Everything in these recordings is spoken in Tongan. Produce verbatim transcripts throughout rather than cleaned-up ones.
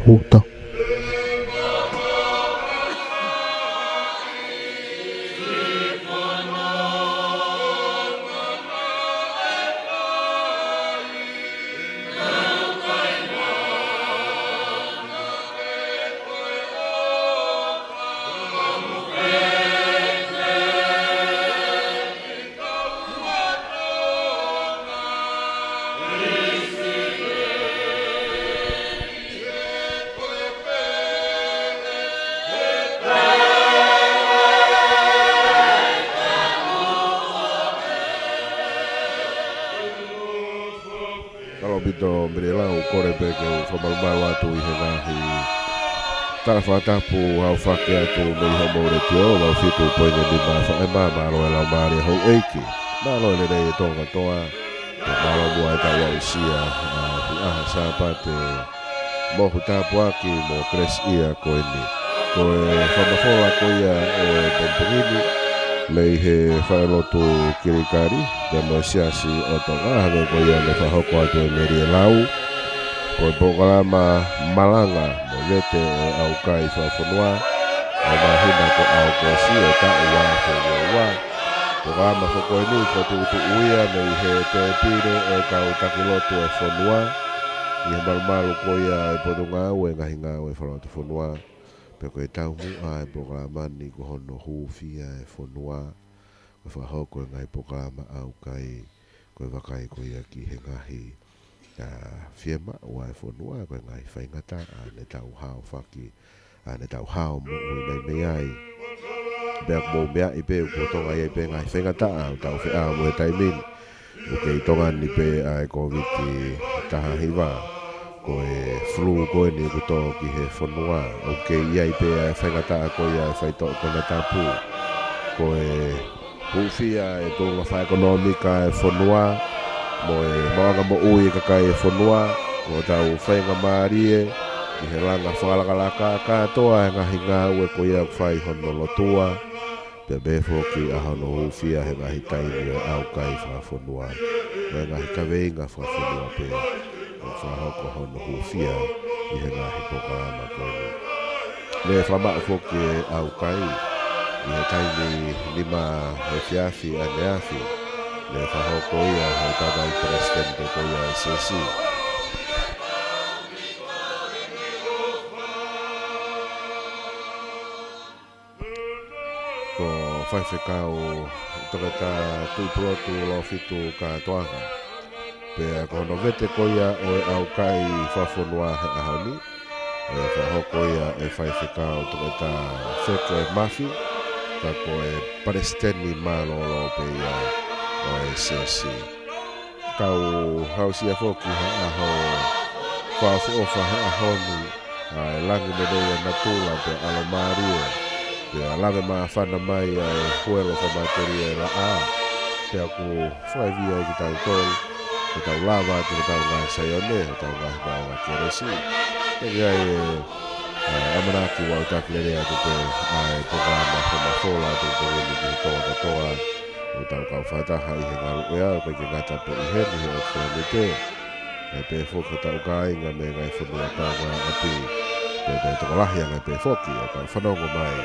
Puta. Mālō ʻaupito Mele Lau, kole pē ke u fakamalumalu atu ʻi he ngaahi tala fakatapu ʻoku fai atu mei hoʻomou letiō, valu fitu poini nima F M. Mālō e laumālie houʻeiki. Mālō e lelei e Tonga kotoa. Pea mālō muʻa e tau aʻusia ʻa e ʻaho Sāpate mohu tāpuaki mo kelesiʻia ko eni. Ko e fakamafola ko ia ʻo e pongipongi ni mei he falelotu Kilikali, pea mo e Siasi ʻo Tonga, hangē ko ia naʻe fakahoko atu ʻe Mele Lau. Ko e polokalama malanga mo e vete ʻo e ʻaukai fakafonua, ʻo e māhina ko ʻAokosi ʻo e taʻu ua afe ua ua. Polokalama foki ko eni ʻoku tuʻutuʻu ia mei he tēpile ʻo e kau taki lotu ʻo e fonua, ʻi he malumalu ko ia ʻo e Potungāue Ngaahi Ngāue Fakalotofonua. Pea ko e taumuʻa ʻo e polokalama ni ko hono hūfia e fonua, ko e fakahoko e ngaahi polokalama ʻaukai, ko e vakai ko ia ki he ngaahi, ʻa, fiemaʻu ʻa e fonua, ko e ngaahi faingataʻa naʻa tau hao faki, ʻa, naʻa tau hao moʻui mai mei ai. Pea ʻoku mou meaʻi pē ʻoku Tonga ai pē ngaahi faingataʻa ʻoku tau feʻao mo e taimi ni. ʻOku kei Tonga ni pē ʻa e Kōviti taha hiva, ko e flu ko eni ʻoku tō ki he fonua. ʻOku kei ʻi ai pē ʻa e faingataʻa ko ia ʻa e faitoʻo konatapu. Ko e hūfia e tuʻunga fakaʻekonōmika ʻa e fonua, mo e maʻuʻanga moʻui e kakai e fonua, ko hotau faingamālie, ʻi he langa fakalakalaka kātoa e ngaahi ngāue ko ia ʻoku fai hono lotua, pea pehē foki ʻa hono hūfia he ngaahi taimi ʻo e ʻaukai fakafonua, mo e ngaahi kaveinga fakafonua pē, ʻoku fakahoko hono hūfia ʻi he ngaahi polokalama ko eni. Naʻe fakamaʻu foki e ʻaukai ʻi he taimi nima efiafi ʻaneafi, naʻe fakahoko ia ʻe he Tamai Palesiteni ko ia ʻo e Siasi, ko Faifekau Toketā Tuʻipulotu Lōfitu Kātoanga. Pea ko hono vete ko ia ʻo e ʻaukai fakafonua he ʻaho ni, ʻe fakahoko ia ʻe Faifekau Toketā Feke Mafi, ka ko e Palesiteni mālōlō pē ia ʻo e Siasi. Kau aʻusia foki ha ʻaho fakaʻofoʻofa he ʻaho ni, ʻa e langi lelei ʻa natula pea ʻalomālie, pea lave māfana mai ʻa e huelo fakamatelie laʻā, pea ʻoku fakaivia ai kitautolu, ke tau lava atu ki hotau ngaahi Saione, hotau ngaahi vaʻinga kelesi. Pea ʻi ai e, ʻa, ʻamanaki ʻoku ou taki lelei atu pē ʻa e polokalama fakamafola atu ko eni ki he Tonga kotoa, ʻo tau kau fakataha ʻi he ngaluʻea, ʻo ʻikai ke ngata pē ʻi heni he ʻOkalani pē, kae pehē foki hotau kāinga mei he ngaahi fonua kaungāʻapi, pea, pea tokolahi ange pē foki ʻa e kau fanongo mai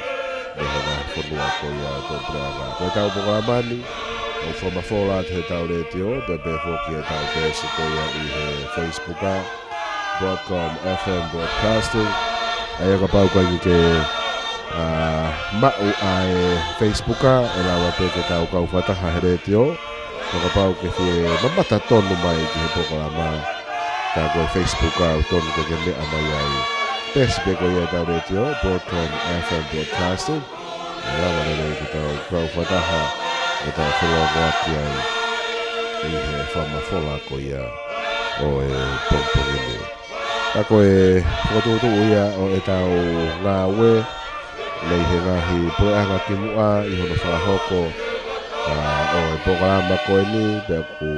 mei he ngaahi fonua ko ia ʻo e puleʻanga. Ko ʻetau polokalama ni, ʻoku fakamafola atu heʻetau letiō, pea pehē foki ʻetau peesi ko ia ʻi he Facebook, Broadcom F M Broadcasting. ʻA ia kapau ʻoku ʻikai ke, ʻa, maʻu ʻa e Facebook, ʻe lava pē ke tau kau fakataha he letiō. Ka kapau ʻoku ke fie mamata tonu mai ki he polokalama, ka ko e Facebook ʻoku tonu ke ke meʻa mai ai. Peesi pē ko ia ʻetau letiō, Broadcom F M Broadcasting. ʻE lava lelei ke tau kau fakataha, ke tau felōngoaki ai ʻi he fakamafola ko ia ʻo e pongipongi ni. Ka ko e fokotuʻutuʻu ia ʻo ʻetau ngāue mei he ngaahi puleʻanga kimuʻa ʻi hono fakahoko, ʻa, ʻo e polokalama ko eni, pea ʻoku,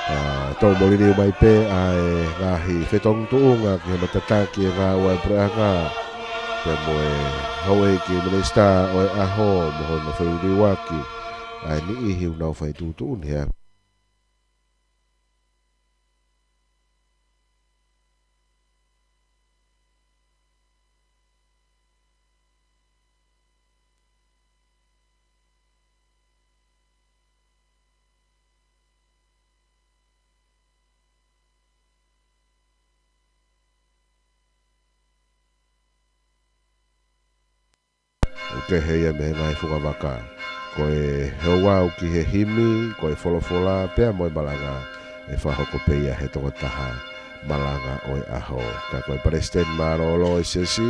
ʻa, tau moliliu mai pē ʻa e ngaahi fetongi tuʻunga ki hono tataki e ngāue ʻa e puleʻanga, pea mo e houʻeiki minisitā ʻo e ʻaho mo hono feliliuaki ʻa e niʻihi ʻoku nau fai tuʻutuʻuni he ʻaho. ʻoku kehe ia mei he ngaahi fungavaka. Ko e ouau ki he himi, ko e folofola, pea mo e malanga, ʻe fakahoko pē ia he tokotaha malanga ʻo e ʻaho. Ka ko e Palesiteni Mālōlō ʻo e Siasi,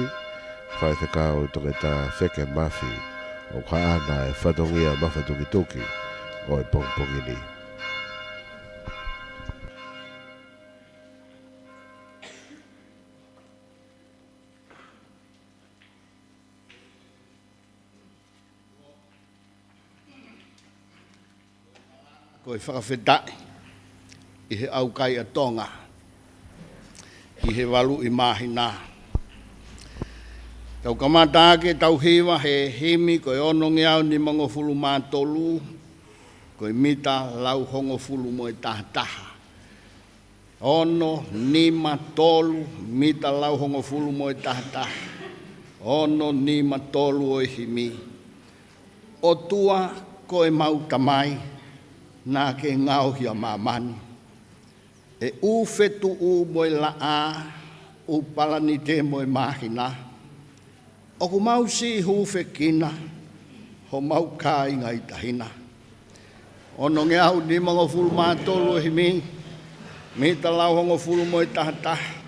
Faifekau Toketā Feke Mafi, ʻoku haʻana e fatongia mafatukituki ʻo e pongipongi ni. Ko e fakafetaʻi ʻi he ʻaukai ʻa Tonga, ʻi he valu ʻi māhina. Tau kamata ʻaki ʻetau hiva he himi ko e ono ngeau nimangofulu mā tolu, ko e mita lau hongofulu mo e tahataha. Ono nima tolu, mita lau hongofulu mo e tahataha. Ono nima tolu ʻo e himi. ʻOtua ko ʻemau Tamai, naʻa ke ngaohi ʻa māmani. ʻE ʻū fetuʻu mo e laʻā, ʻū palanite mo e māhina, ʻoku mau siʻi hūfekina homau kāinga ʻi tahi na. Ono ngeau nimangofulu mā tolu ʻo e himi, mita lau hongofulu mo e tahataha.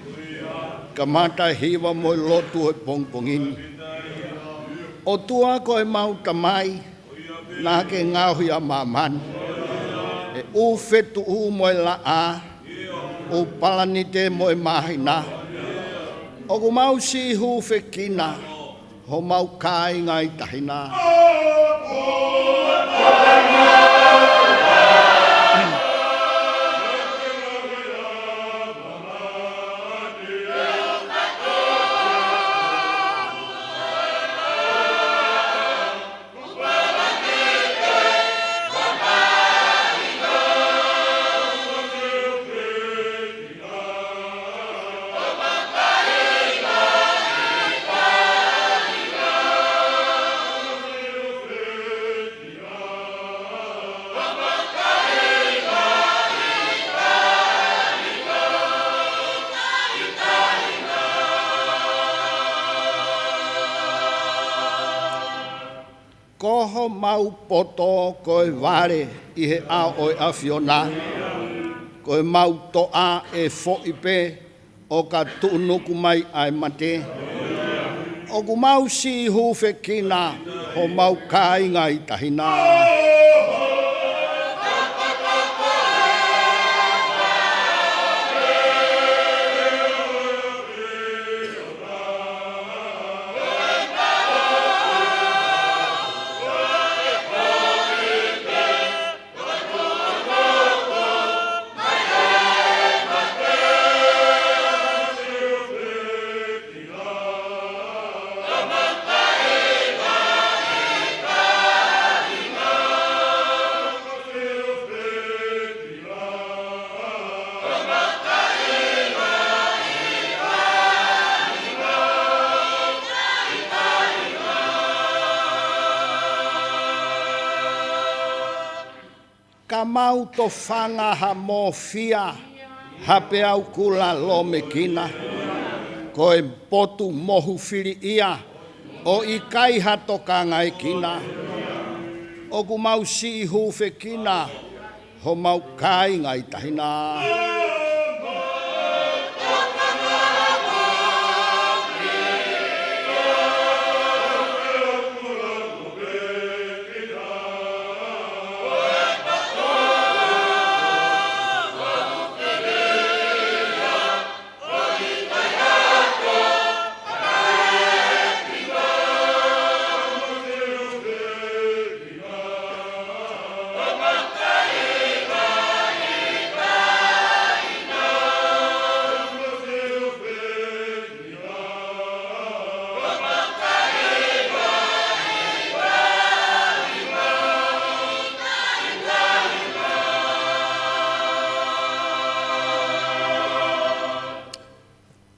Kamata e hiva mo e lotu ʻo e pongipongi ni. ʻOtua ko ʻemau Tamai, naʻa ke ngaohi ʻa māmani. ʻE ʻū fetuʻu mo e laʻā, ʻū palanite mo e māhina, ʻoku mau siʻi hūfekina homau kāinga ʻi tahi na. Ko homau poto ko e vale ʻi he ʻao ʻo e ʻAfiona. Ko ʻemau toʻa ʻe foʻi pē ʻo ka tuʻunuku mai ʻa e mate. ʻOku mau siʻi hūfekina homau kāinga ʻi tahi na. Ka mau tofanga ha mōfia, ha peau kula lōmekina, ko e potu mohu fili ia, ʻo ʻikai ha tokangaekina. ʻOku mau siʻi hūfekina homau kāinga ʻi tahi na.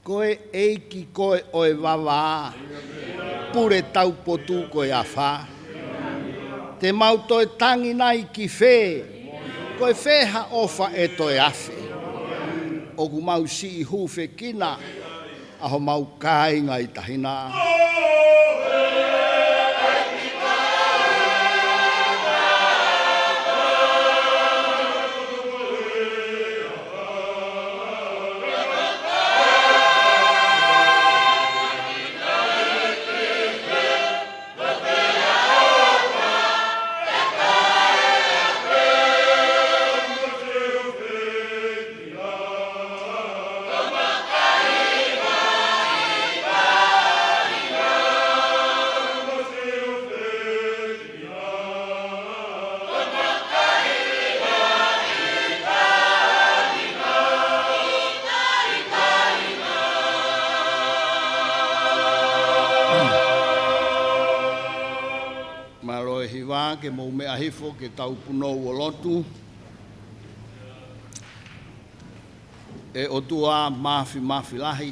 Ko e ʻEiki koe ʻo e vavā, pule taupotu ko e afā. Te mau toe tangi nai ki fē, ko e fē ha ʻofa ʻe toe afe. ʻOku mau siʻi hūfekina ʻa homau kāinga ʻi tahi na. Ke mou meʻa hifo ke tau punou ʻo lotu. ʻE ʻOtua Mafimafi Lahi,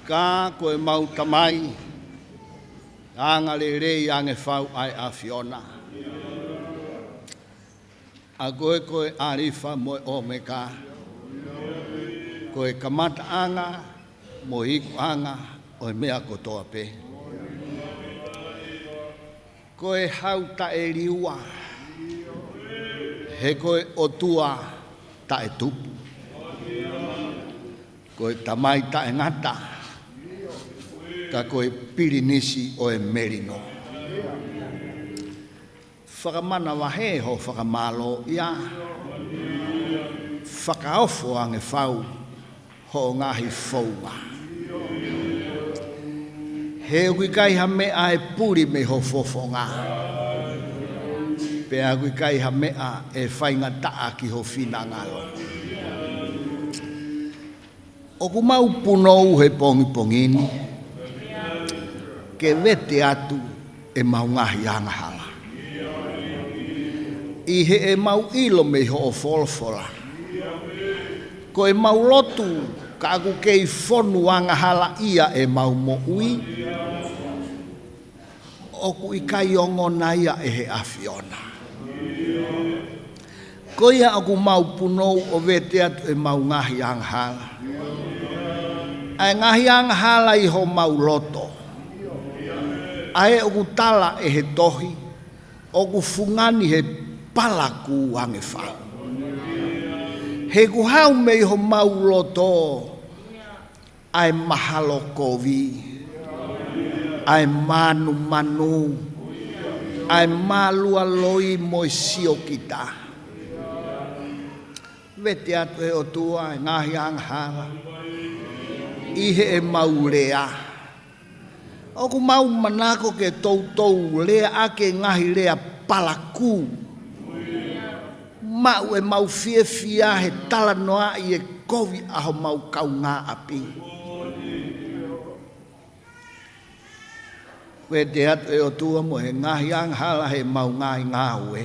ka ko ʻemau Tamai, angalelei ange fau ʻa e ʻAfiona. ʻA koe ko e ʻAlifa mo e ʻOmeka, ko e kamataʻanga mo e ikuʻanga ʻo e meʻa kotoa pē. Ko e Hau taʻeliua, he ko e ʻOtua taʻetupu. Ko e Tamai taʻengata, ka ko e Pilinisi ʻo e Melino. Fakamanavahē hoʻo fakamālō ia. Fakaofo ange fau hoʻo ngaahi founga. He ʻoku ʻikai ha meʻa ʻe puli mei ho fofonga, pea ʻoku ʻikai ha meʻa ʻe faingataʻa ki ho finangalo. ʻOku mau punou he pongipongi ni ke vete atu ʻemau ngaahi angahala. ʻI heʻemau ʻilo mei hoʻo folofola, ko ʻemau lotu ka ʻoku kei fonu angahalaʻia ʻemau moʻui, ʻoku ʻikai ongona ia ʻe he ʻAfiona. Ko ia ʻoku mau punou ʻo vete atu ʻemau ngaahi angahala, ʻa e ngaahi angahala ʻi homau loto, ʻa ē ʻoku tala ʻe he tohi, ʻoku fungani he palakū ange fau. He ʻoku haʻu mei homau loto ʻa e mahalo kovi, ʻa e manumanu, ʻa e mālualoi mo e siokita. Vete atu ʻe ʻOtua ʻa e ngaahi angahala ʻi heʻemau lea. ʻOku mau manako ke toutou lea ʻaki e ngaahi lea palakū, maʻu ʻemau fiefia he talanoaʻi e kovi ʻa homau kaungāʻapi. Vete atu ʻe ʻOtua mo e ngaahi angahala heʻemau ngaahi ngāue.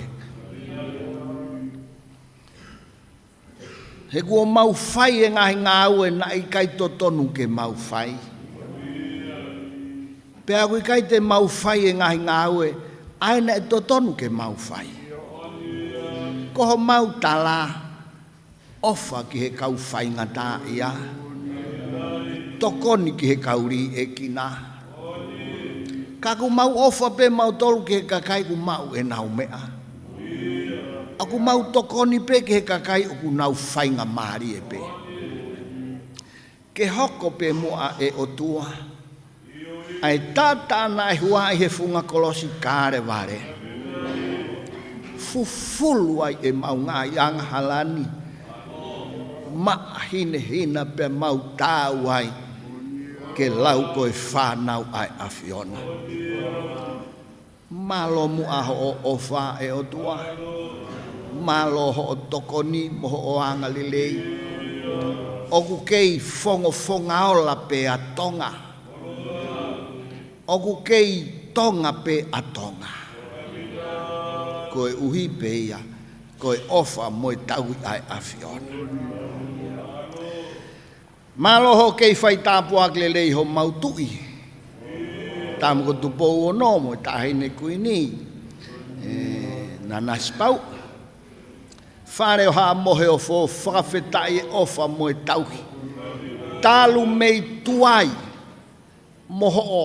He kuo mau fai e ngaahi ngāue naʻe ʻikai totonu ke mau fai, pea ʻoku ʻikai te mau fai e ngaahi ngāue ʻa ē naʻe totonu ke mau fai. Ko homau tala, ʻofa ki he kau faingataʻaʻia, tokoni ki he kau liʻekina. Ka ʻoku mau ʻofa pē mautolu ki he kakai ʻoku maʻu ʻenau meʻa. ʻOku mau tokoni pē ki he kakai ʻoku nau faingamālie pē. Ke hoko pē muʻa ʻe ʻOtua ʻa e taʻataʻa naʻe huaʻi he funga kolosi Kalevale, fufulu ai ʻemau ngaahi angahala ni, maʻa hinehina pea mau taau ai ke lau ko e fānau ʻa e ʻAfiona. Mālō muʻa hoʻo ʻofa ʻe ʻOtua. Mālō hoʻo tokoni mo hoʻo angalelei. ʻOku kei fongofongaola pē ʻa Tonga. ʻOku kei Tonga pē ʻa Tonga. Koeʻuhi pē ia ko e ʻofa mo e tauhi ʻa e ʻAfiona. Mālō hoʻo kei fai tāpuaki lelei homau tuʻi, Tama ko Tupou Ono mo e Taʻahine Kuini, ʻe, Nanasipauʻu. Fale ʻo Haʻa Moheofo, fakafetaʻi e ʻofa mo e tauhi talu mei tuai mo hoʻo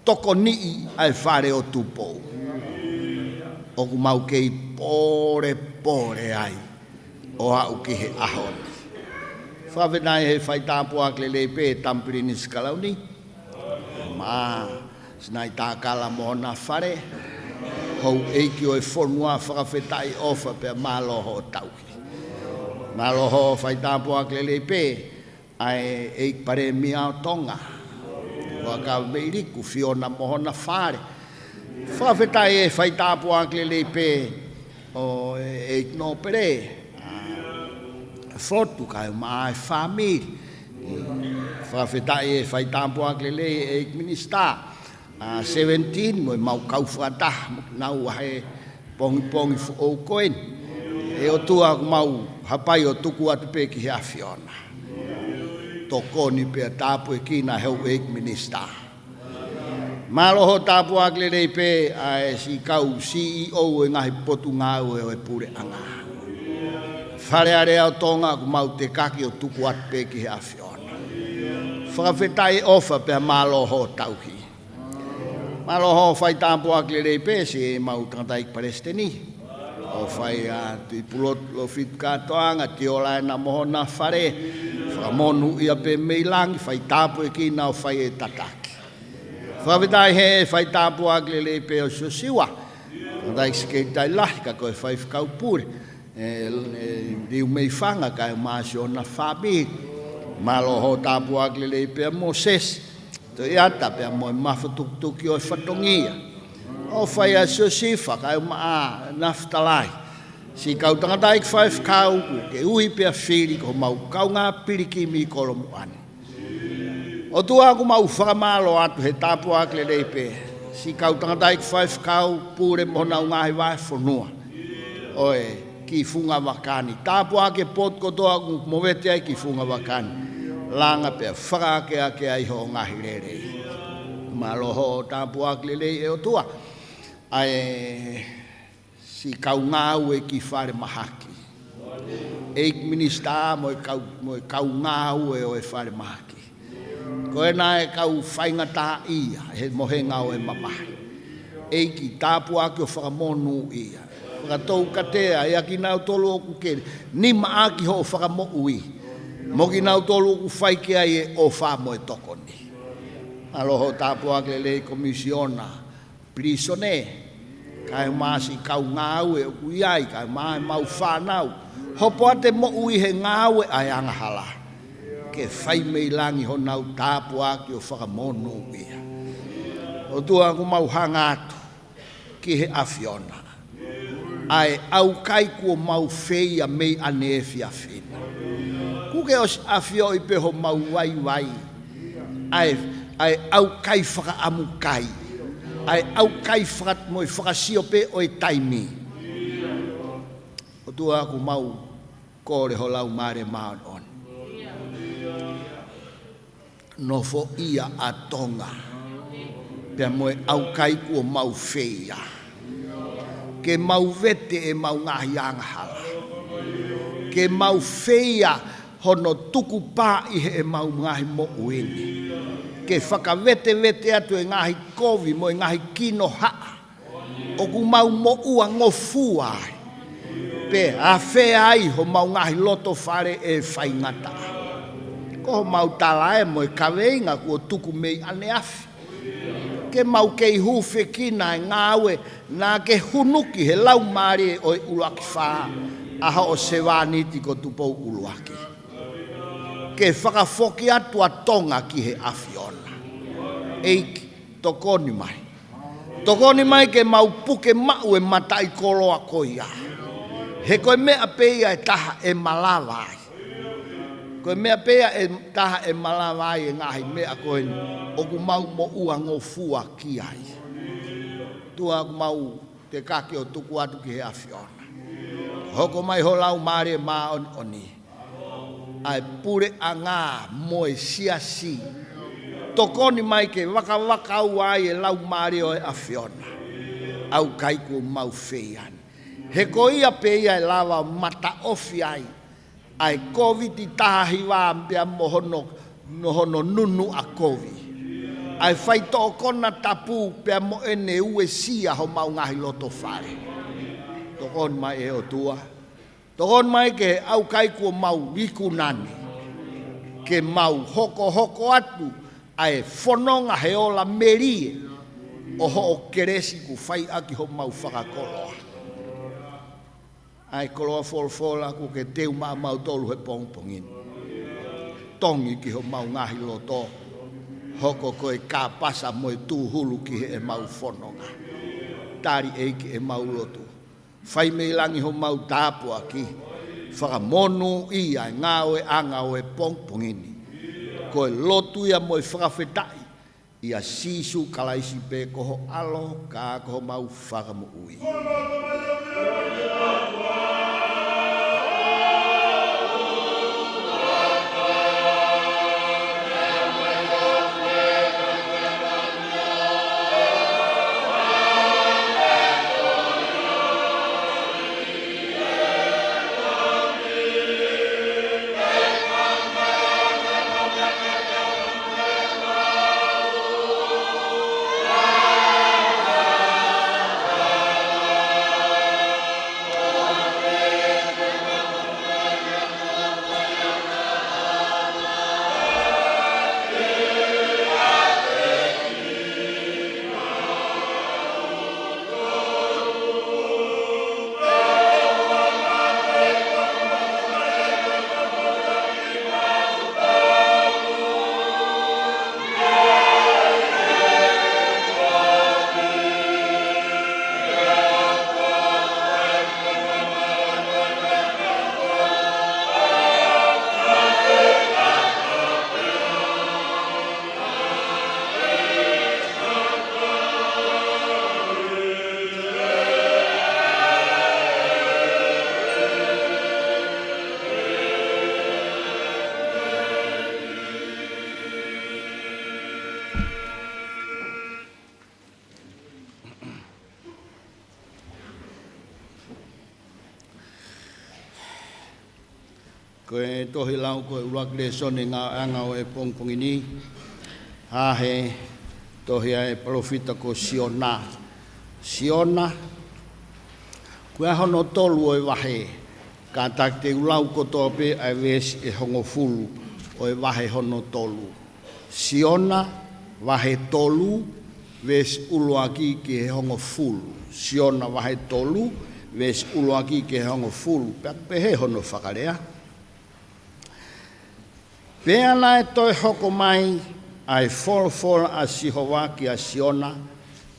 tokoniʻi ʻa e Fale ʻo Tupou. ʻOku mau kei pōlepole ai ʻo aʻu ki he ʻaho ni. Fakafetaʻi he fai tāpuaki lelei pē Tama Pilinisi Kalauni, Maʻa Sinaitakala mo hona fale, houʻeiki ʻo e fonua, fakafetaʻi ʻofa pea mālō hoʻo tauhi. Mālō hoʻo fai tāpuaki lelei pē ʻa e ʻEiki Palēmia ʻo Tonga, Huʻakavameiliku Fiona mo hona fale. Fakafetaʻi e fai tāpuaki lelei pē ʻo e ʻEiki Nōpele, ʻa, Fotu kae ʻumaʻā e fāmili. Fakafetaʻi e fai tāpuaki lelei e ʻEiki Minisitā ʻa seventeen mo ʻemau kau fakataha mo kinaua he pongipongi foʻou ko eni. ʻE ʻOtua, ʻoku mau hapai ʻo tuku atu pē ki he ʻAfiona. Tokoni pea tāpuekina e houʻeiki minisitā. Mālō hoʻo tāpuaki lelei pē ʻa e siʻi kau C E O ʻo e ngaahi potungāue ʻo e puleʻanga. Fale Alea ʻo Tonga, ʻoku mau tekaki ʻo tuku atu pē ki he ʻAfiona. Fakafetaʻi e ʻofa pea mālō hoʻo tauhi. Mālō hoʻo fai tāpuaki lelei pē siʻemau tangataʻeiki palesiteni. ʻO fai ʻa Tuʻipulotu Lofitu Katoanga, Tiolaena mo hona fale. Fakamonūʻia pē mei langi, fai tāpuekina ʻo fai e tataki. Fakafetaʻi he fai tāpuaki lelei pē ʻo Siosiua. Tangataʻeiki sekelitali lahi ka ko e faifekau pule. ʻE, ʻe, Liu Meifanga kae ʻumaʻā siʻona fāmili. Mālō hoʻo tāpuaki lelei pē ʻa Mōsese Toeata pea mo e mafatukituki ʻo e fatongia. ʻO fai ʻa Siosifa kae ʻumaʻā Nafitalai. Siʻi kau tangataʻeiki faifekau kuo ke ui pea fili ko homau kaungā pilikimi ʻi Kolomuʻa ni. ʻOtua, ʻoku mau fakamālō atu he tāpuaki lelei pē siʻi kau tangataʻeiki faifekau, pule mo honau ngaahi vahefonua ʻo e kiʻi fungavaka ni. Tāpuaki e potu kotoa ʻoku movete ai e kiʻi fungavaka ni. Langa pea fakaakeake ai hoʻo ngaahi lelei. Mālō hoʻo tāpuaki lelei ʻe ʻOtua ʻa e siʻi kau ngāue ki falemahaki. ʻEiki minisitā mo e kau, mo e kau ngāue ʻo e falemahaki. Ko ena e kau faingataʻaʻia he mohenga ʻo e mamahi. ʻEiki, tāpuaki ʻo fakamonūʻia. Fakatou katea ʻa kinautolu ʻoku ke nimaʻaki hoʻo fakamoʻui mo kinautolu ʻoku fai ki ai e ʻofa mo e tokoni. Mālō hoʻo tāpuaki lelei Komisiona pilīsone, kae ʻumaʻā siʻi kau ngāue ʻoku ʻi ai, kae ʻumaʻā ʻemau fānau. Hopo atu e moʻui he ngāue ʻa e angahala. Ke fai mei langi honau tāpuaki ʻo fakamonūʻia. ʻOtua, ʻoku mau hanga atu ki he ʻAfiona ʻa e ʻaukai kuo mau feia mei ʻaneefiafi na. Kuo ke ʻosi ʻafioʻi pē homau vaivai ʻa e, ʻa e ʻaukai fakaʻamukai, ʻa e ʻaukai faka-, mo e fakasio pē ʻo e taimi. ʻOtua, ʻoku mau kole ho Laumālie Māʻoniʻoni. Nofoʻia ʻa Tonga pea mo e ʻaukai kuo mau feia. Ke mau vete ʻemau ngaahi angahala. Ke mau feia hono tukupā ʻi heʻemau ngaahi moʻui ni. Ke fakavetevete atu e ngaahi kovi mo e ngaahi kinohaʻa ʻoku mau moʻua ngofua ai, pe ʻafea ai homau ngaahi loto fale ʻe faingataʻa. Ko homau tala ē mo e kaveinga kuo tuku mei ʻaneafi. Ke mau kei hūfekina e ngāue naʻa ke hunuki he laumālie ʻo e ʻuluaki fā ʻa hoʻo sevāniti ko Tupou ʻUluaki. Ke fakafoki atu ʻa Tonga ki he ʻAfiona. ʻEiki, tokoni mai. Tokoni mai ke mau puke maʻu e mataʻikoloa ko ia. He ko e meʻa pē ia ʻe taha ʻe malava ai. Ko e meʻa pē ia ʻe taha ʻe malava ai e ngaahi meʻa ko eni ʻoku mau moʻua ngofua ki ai. ʻOtua, ʻoku mau tekaki ʻo tuku atu ki he ʻAfiona. Hoko mai ho Laumālie Māʻoniʻoni ʻa e puleʻanga mo e siasi. Tokoni mai ke vakavakaua ai e Laumālie ʻo e ʻAfiona ʻaukai kuo mau feia ni. He ko ia pē ia ʻe lava mataʻofi ai ʻa e Kōviti taha hiva pea mo hono, mo hono nunuʻa kovi. ʻA e faitoʻo konatapu pea mo ʻene uesia homau ngaahi loto fale. Tokoni mai ʻe ʻOtua. Tokoni mai ki he ʻaukai kuo mau ikuna ni, ke mau hokohoko atu ʻa e fononga he ola melie ʻo hoʻo kelesi kuo fai ʻaki homau fakakoloa. ʻA e koloa folofola kuo ke teu maʻa mautolu he pongipongi ni. Tongi ki homau ngaahi loto, hoko ko e kāpasa mo e tūhulu ki heʻemau fononga. Tali ʻEiki ʻemau lotu. Fai mei langi homau tāpuaki, fakamonūʻia e ngāueʻanga ʻo e pongipongi ni. Ko e lotu ia mo e fakafetaʻi ʻia Sīsū Kalaisi pē ko ho ʻAlo, ka ko homau Fakamoʻui. Ko e tohi lau ko e ʻuluaki lēsoni ngāueʻanga ʻo e pongipongi ni, ʻa e tohi ʻa e palōfita ko Siona. Siona, ko e hono tolu ʻo e vahe, kātaki te u lau kotoa pē ʻa e veesi ʻe hongofulu ʻo e vahe hono tolu. Siona, vahe tolu, veesi ʻuluaki ki he hongofulu. Siona, vahe tolu, veesi ʻuluaki ki he hongofulu. Pea pehē hono fakalea: Pea naʻe toe hoko mai ʻa e folofola ʻa Sihova kia Siona,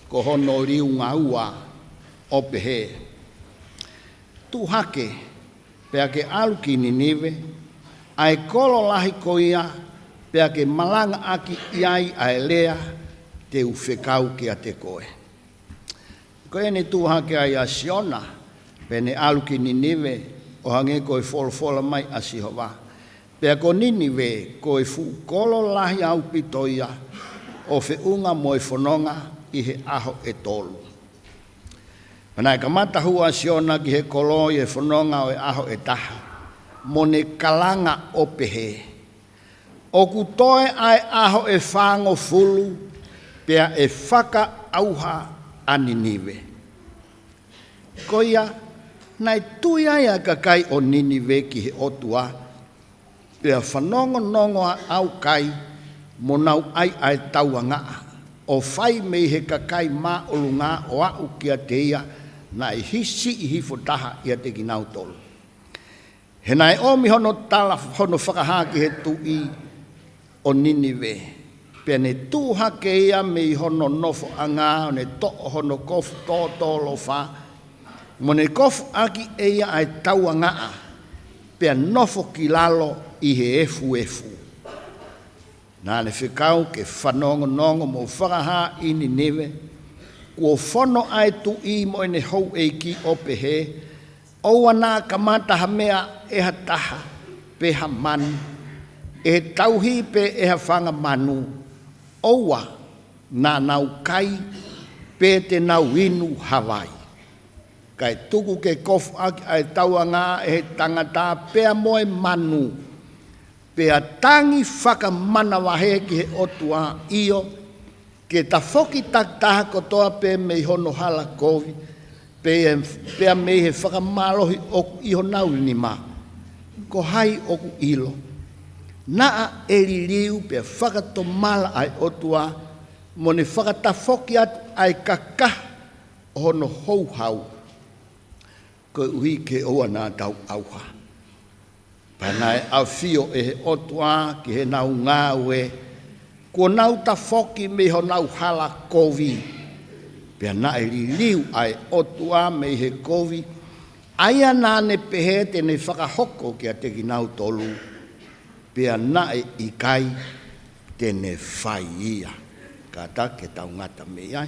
ko hono liunga ua, ʻo pehē: Tuʻu hake, pea ke ʻalu ki Ninive, ʻa e kolo lahi ko ia, pea ke malangaʻaki ʻi ai ʻa e lea te u fekau kiate koe. Ko ʻene tuʻu hake ai ʻa Siona, pea ne ʻalu ki Ninive, ʻo hangē ko e folofola mai ʻa Sihova. Pea ko Ninive, ko e fuʻu kolo lahi ʻaupito ia, ʻo feʻunga mo e fononga ʻi he ʻaho ʻe tolu. Pea naʻe kamata hū ʻa Siona ki he kolo ʻi he fononga ʻo e ʻaho ʻe taha, mo ne kalanga ʻo pehē: ʻOku toe ʻa e ʻaho ʻe fāngofulu, pea ʻe fakaʻauha ʻa Ninive. Ko ia, naʻe tui ai ʻa e kakai ʻo Ninive ki he ʻOtua, pea fanongonongo ʻa e ʻaukai, mo nau ʻai ʻa e tauangaʻa, ʻo fai mei he kakai māʻolunga ʻo aʻu kiate ia naʻe hi-, siʻi hifo taha ʻiate kinautolu. He naʻe ʻomi hono tala, hono fakahā ki he tuʻi ʻo Ninive, pea ne tuʻu hake ia mei hono nofoʻanga, ʻo ne toʻo hono kofu tōtōlofa, mo ne kofuʻaki ʻe ia ʻa e tauangaʻa, pea nofo ki lalo ʻi he efuefu. Naʻa ne fekau ke fanongonongo mo fakahā ʻi Ninive, kuo fono ʻa e tuʻi mo ʻene houʻeiki ʻo pehē: ʻOua naʻa kamata ha meʻa ʻe ha taha, pe ha manu, ʻe he tauhi pe ʻe ha fanga manu, ʻoua naʻa nau kai, pe te nau inu ha vai. Kae tuku ke kofuʻaki ʻa e tauangaʻa ʻe he tangata pea mo e manu, pea tangi fakamanavahē ki he ʻOtua, ʻio, ke tafoki takitaha kotoa pē mei hono hala kovi, pea, pea mei he fakamālohi ʻoku ʻi honau nima. Ko hai ʻoku ʻilo? Naʻa ʻe liliu pea fakatomala ʻa e ʻOtua, mo ne fakatafoki atu ʻa e kakaha ʻo hono houhau, koeʻuhi ke ʻoua naʻa tau ʻauha. Pea naʻe ʻafio ʻe he ʻOtua ki heʻenau ngāue, kuo nau tafoki mei honau hala kovi. Pea naʻe liliu ʻa e ʻOtua mei he kovi, ʻa ia naʻa ne pehē te ne fakahoko kiate kinautolu, pea naʻe ʻikai te ne fai ia. Kātaki ke tau ngata mei ai.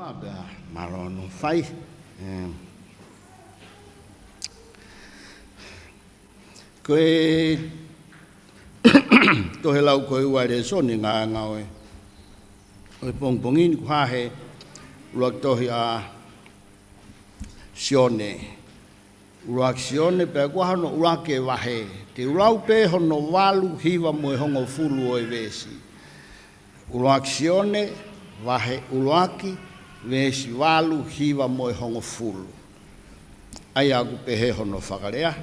Pea mālō hono fai. Em, ko e tohi lau ko e ua lēsoni ngāue ʻo e pongipongi ni ʻoku hā he ʻuluaki tohi ʻa Sione. ʻUluaki Sione, pea ko hono ʻuluaki vahe. Te u lau pē hono valu, hiva mo e hongofulu ʻo e veesi. ʻUluaki Sione, vahe ʻuluaki, veesi valu, hiva mo e hongofulu. ʻA ia ʻoku pehē hono fakalea: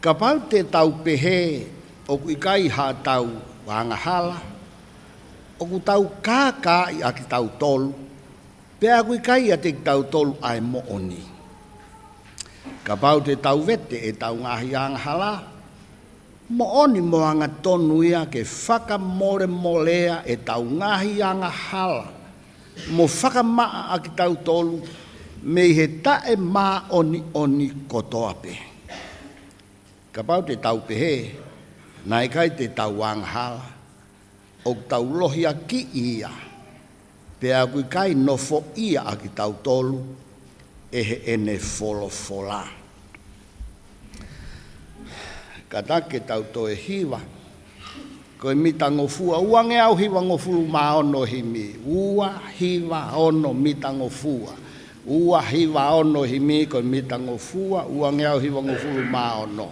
Kapau te tau pehē ʻoku ʻikai haʻatau angahala, ʻoku tau kākaaʻi ʻa kitautolu, pea ʻoku ʻikai ʻiate kitautolu ʻa e moʻoni. Kapau te tau vete ʻetau ngaahi angahala, moʻoni mo angatonu ia ke fakamolemolea ʻetau ngaahi angahala, mo fakamaʻa ʻa kitautolu mei he taʻemāʻoniʻoni kotoa pē. Kapau te tau pehē naʻe ʻikai te tau angahala, ʻoku tau lohiakiʻi ia, pea ʻoku ʻikai nofoʻia ʻa kitautolu ʻe heʻene folofola. Kātaki ke tau toe hiva. Ko e mitangofua, ua ngeau hivangofulu mā ono himi. Ua hiva ono mitangofua. Ua hiva ono himi, ko e mitangofua, ua ngeau hivangofulu mā ono.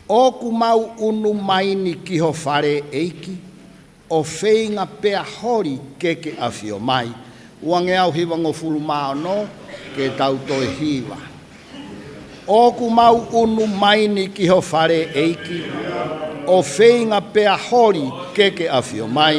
ʻOku mau ʻunu mai ni ki ho fale, ʻEiki, ʻo feinga pea holi ke ke ʻafio mai. Ua ngeau hivangofulu mā ono, ke tau toe hiva. ʻOku mau ʻunu mai ni ki ho fale, ʻEiki, ʻo feinga pea holi ke ke ʻafio mai.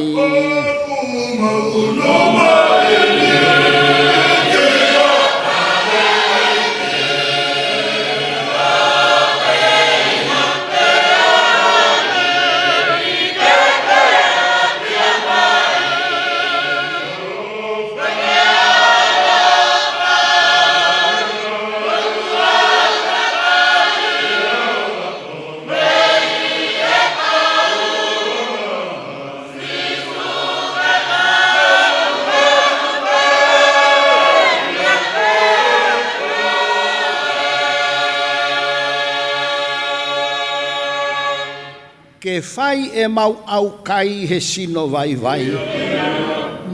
Ke fai ʻemau ʻaukai he sino vaivai,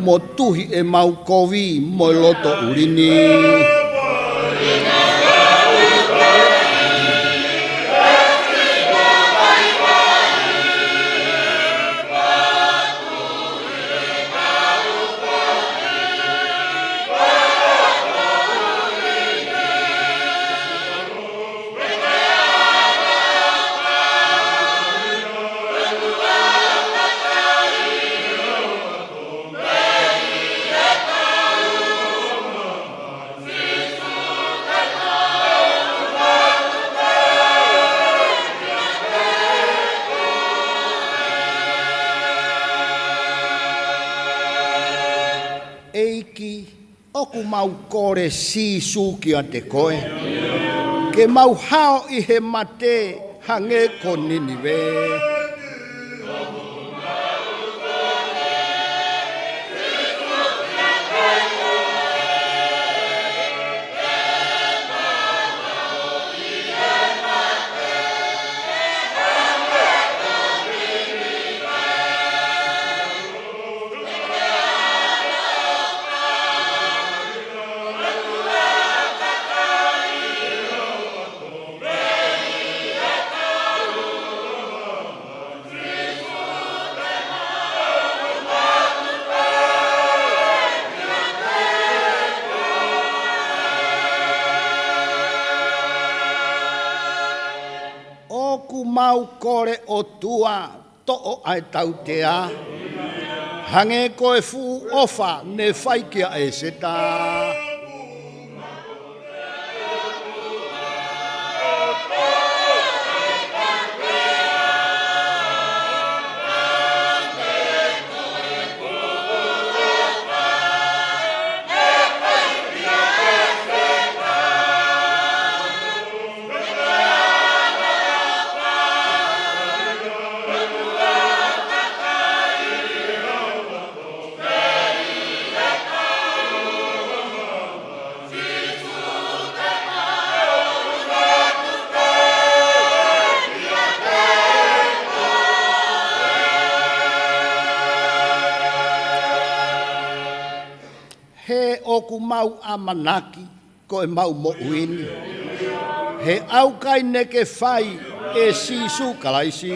mo tuhi ʻemau kovi mo e loto ʻuli ni. ʻEiki, ʻoku mau kole Sīsū kiate koe, ke mau hao ʻi he mate hangē ko Ninive. ʻOku mau kole ʻOtua, toʻo ʻa e tautea, hangē ko e fuʻu ʻofa ne fai kia ʻEseta. He ʻoku mau ʻamanaki ko ʻemau moʻui ni he ʻaukai naʻe fai ʻe Sīsū Kalaisi.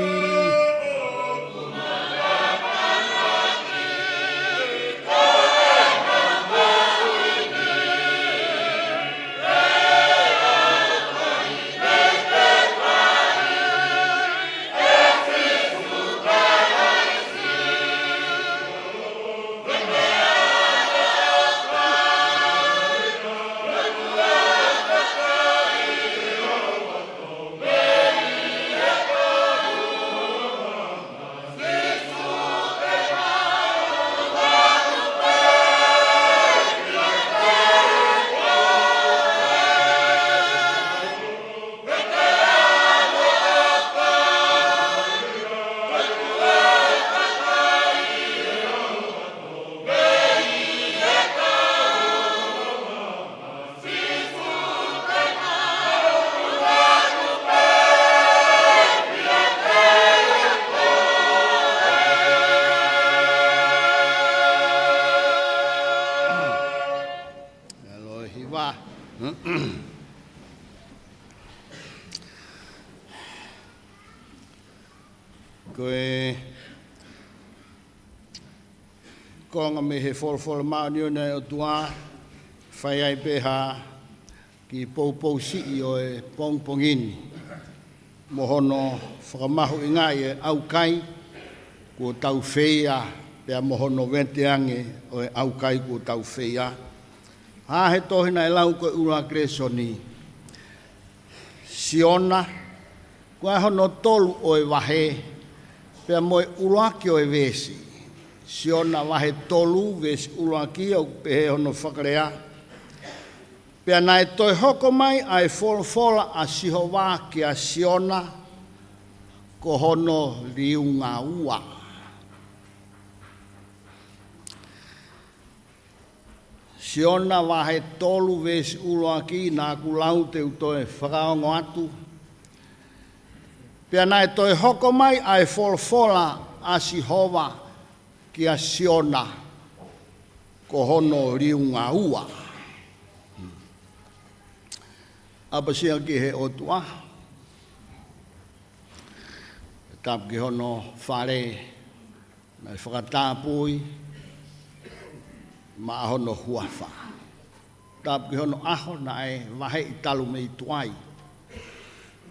ʻAloʻofa. Ko e konga mei he folofola māʻoniʻoni ʻa e ʻOtua, fai ai pē ha kiʻi poupou siʻi ʻo e pongipongi ni, mo hono fakamahuʻingaʻi e ʻaukai kuo tau feia, pea mo hono veteange ʻo e ʻaukai kuo tau feia. Hā he tohi naʻe lau ko e ʻuluaki lēsoni, Siona, ko e hono tolu ʻo e vahe, pea mo e ʻuluaki ʻo e veesi. Siona vahe tolu, veesi ʻuluaki, ʻoku pehē hono fakalea: Pea naʻe toe hoko mai ʻa e folofola ʻa Sihova kia Siona, ko hono liunga ua. Siona vahe tolu veesi ʻuluaki, naʻa ku lau, te u toe fakaongo atu. Pea naʻe toe hoko mai ʻa e folofola ʻa Sihova kia Siona, ko hono liunga ua. ʻApasia ki he ʻOtua. Tapu ki hono fale naʻe fakatapui maʻa hono huafa. Tapu ki hono ʻaho naʻe vaheʻi talu mei tuai.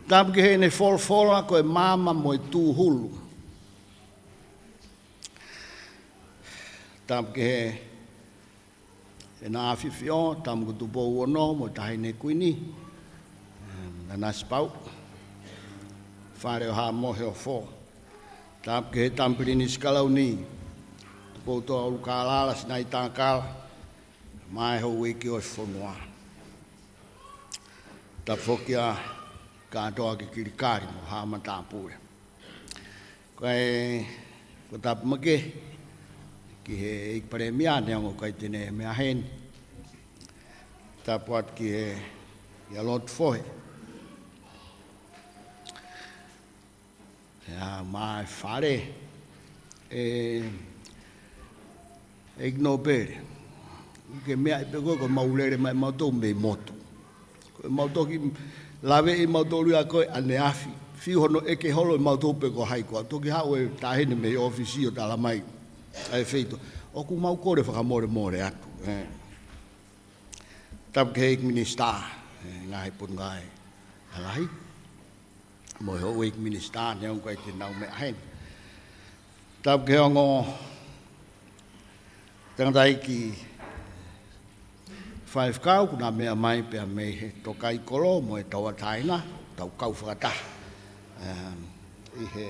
Tapu ki heʻene folofola ko e maama mo e tūhulu. Tapu ki he ʻEna ʻAfifio, Tama ko Tupou Ono, mo e Taʻahine Kuini, ʻa Nanasipauʻu, Fale ʻo Haʻa Moheofo. Tapu ki he Tama Pilinisi Kalauni, Tupoutoʻa ʻUlukālala, Sinaitakala, mo e houʻeiki ʻo e fonua. Tapu foki ā kātoa ki Kilikali mo Haʻa Matāpule. Kae, ko e tapu makehe ki he ʻEiki Palēmia, neongo ʻoku ʻikai te ne meʻa heni. Tapu atu ki he, ʻia Lotu Fohe. ʻIa, mo e fale, ē, ʻEiki Nōpele, ke meaʻi pē koe ko ʻemau lele mai ʻa mautolu mei motu. Ko ʻemau toki laveʻi ʻe mautolu ia ko ē ʻaneafi, fiu hono ʻeke holo ʻe mautolu pe ko hai koā. Toki haʻu e taʻahine mei he ʻōfisi ʻo tala mai ʻa e feituʻu. ʻOku mau kole fakamolemole atu, ē. Tapu ki he ʻEiki Minisitā, ē, ngaahi Potungāue Lahi, mo e houʻeiki minisitā, neongo ʻoku ʻikai te nau meʻa heni. Tapu ki he ongo tangataʻeiki faifekau, kuo nau meʻa mai pea mei he tokaiʻi kolo mo e tauʻatāina, tau kau fakataha, ē, ʻi he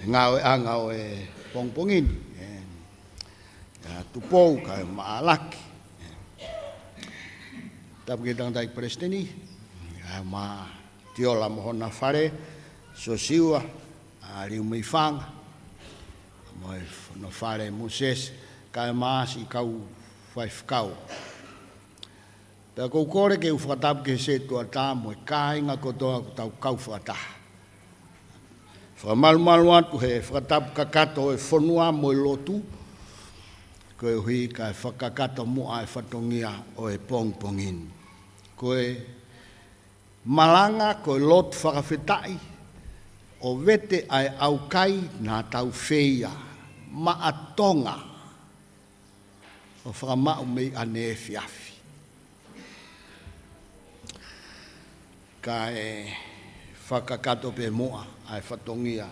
ngāueʻanga ʻo e pongipongi ni, ē, ʻa Tupou kae ʻumaʻā ʻAlaki. Tapu ki he tangataʻeiki palesiteni, ē, mo Tiola mo hona fale, Siosiua, ʻa Liumeifanga, mo e f-, hono fale Mōsese, kae ʻumaʻā siʻi kau faifekau. Pea ʻoku ou kole ke u fakatapu ki he sētuata mo e kāinga kotoa ʻoku tau kau fakataha. Fakamalumalu atu he fakatapu kakato ʻo e fonua mo e lotu, Koeʻuhi kae fakakakato muʻa e fatongia ʻo e pongipongi ni. Ko e malanga, ko e lotu fakafetaʻi, ʻo vete ʻa e ʻaukai naʻa tau feia maʻa Tonga ʻo fakamaʻu mei ʻaneefiafi. Kae fakakakato pē muʻa ʻa e fatongia.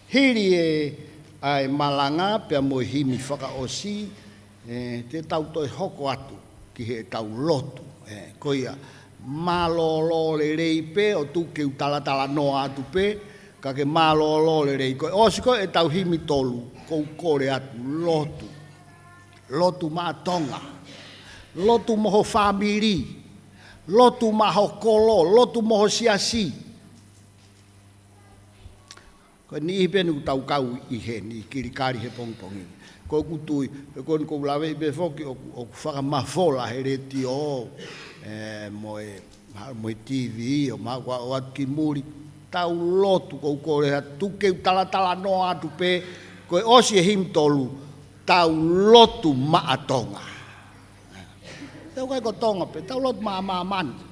Hili e, ʻa e malanga pea mo e himi fakaʻosi, ē, te tau toe hoko atu ki heʻetau lotu. Ē, ko ia, mālōlō lelei pē ʻo tuku ke u talatalanoa atu pē, ka ke mālōlō lelei. Ko e ʻosi ko ē ʻetau himi tolu, ʻoku ou kole atu, lotu. Lotu maʻa Tonga. Lotu mo ho fāmili. Lotu maʻa ho kolo. Lotu mo ho siasi. Ko e niʻihi pē eni ʻoku tau kau ʻi heni, kilikali he pongipongi ni. Ko ʻeku tui, he ko eni ʻoku ou laveʻi pē foki ʻoku, ʻoku fakamafola he letiō, ē, mo e, mo e T V, ʻo mahalo kuo ʻoatu ki muli. Tau lotu, ʻoku ou kole atu ke u talatalanoa atu pē, ko e ʻosi e himi tolu, tau lotu maʻa Tonga. Tau kai ko Tonga pē, tau lotu maʻa māmani.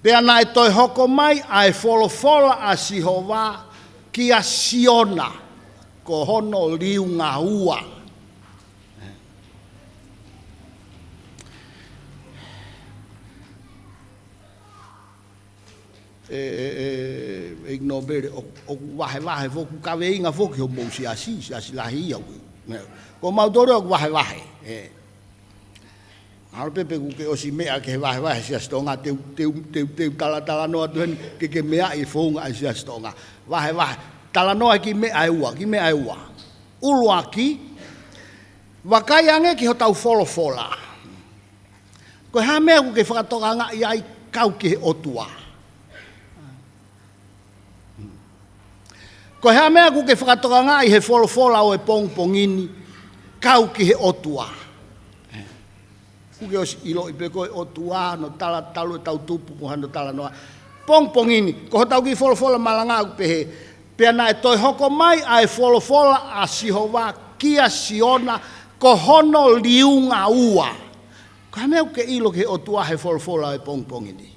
Pea naʻe toe hoko mai ʻa e folofola ʻa Sihova kia Siona, ko hono liunga ua. ʻE, ʻe, ʻe, ʻe, ʻe, Nōpele, ʻo, ʻoku vahevahe foki, kaveinga foki homou siasi, siasi lahi ia ʻoku. Ko mautolu ʻoku vahevahe. Ē. Mahalo pē pe ʻoku ke ʻosi meʻa ki he vahevahe Siasi Tonga, te u, te u, te u, te u talatalanoa atu heni ke ke meaʻi e founga ʻa e Siasi Tonga. Vahevahe, talanoa ki he meʻa ʻe ua, ki he meʻa ʻe ua. ʻUluaki, vakai ange ki hotau folofola. Ko e hā e meʻa ʻoku ke fakatokangaʻi ai kau ki he ʻOtua? Ko e hā e meʻa ʻoku ke fakatokangaʻi he folofola ʻo e pongipongi ni kau ki he ʻOtua? ʻOku ke ʻosi ʻiloʻi pē ko e ʻOtua, hono tala talu ʻetau tupu mo hono talanoa. Pongipongi ni, ko hotau kiʻi folofola malanga ʻoku pehē, pea naʻe toe hoko mai ʻa e folofola ʻa Sihova kia Siona, ko hono liunga ua. Ko e hā e meʻa ʻoku ke ʻilo ki he ʻOtua he folofola ʻo e pongipongi ni?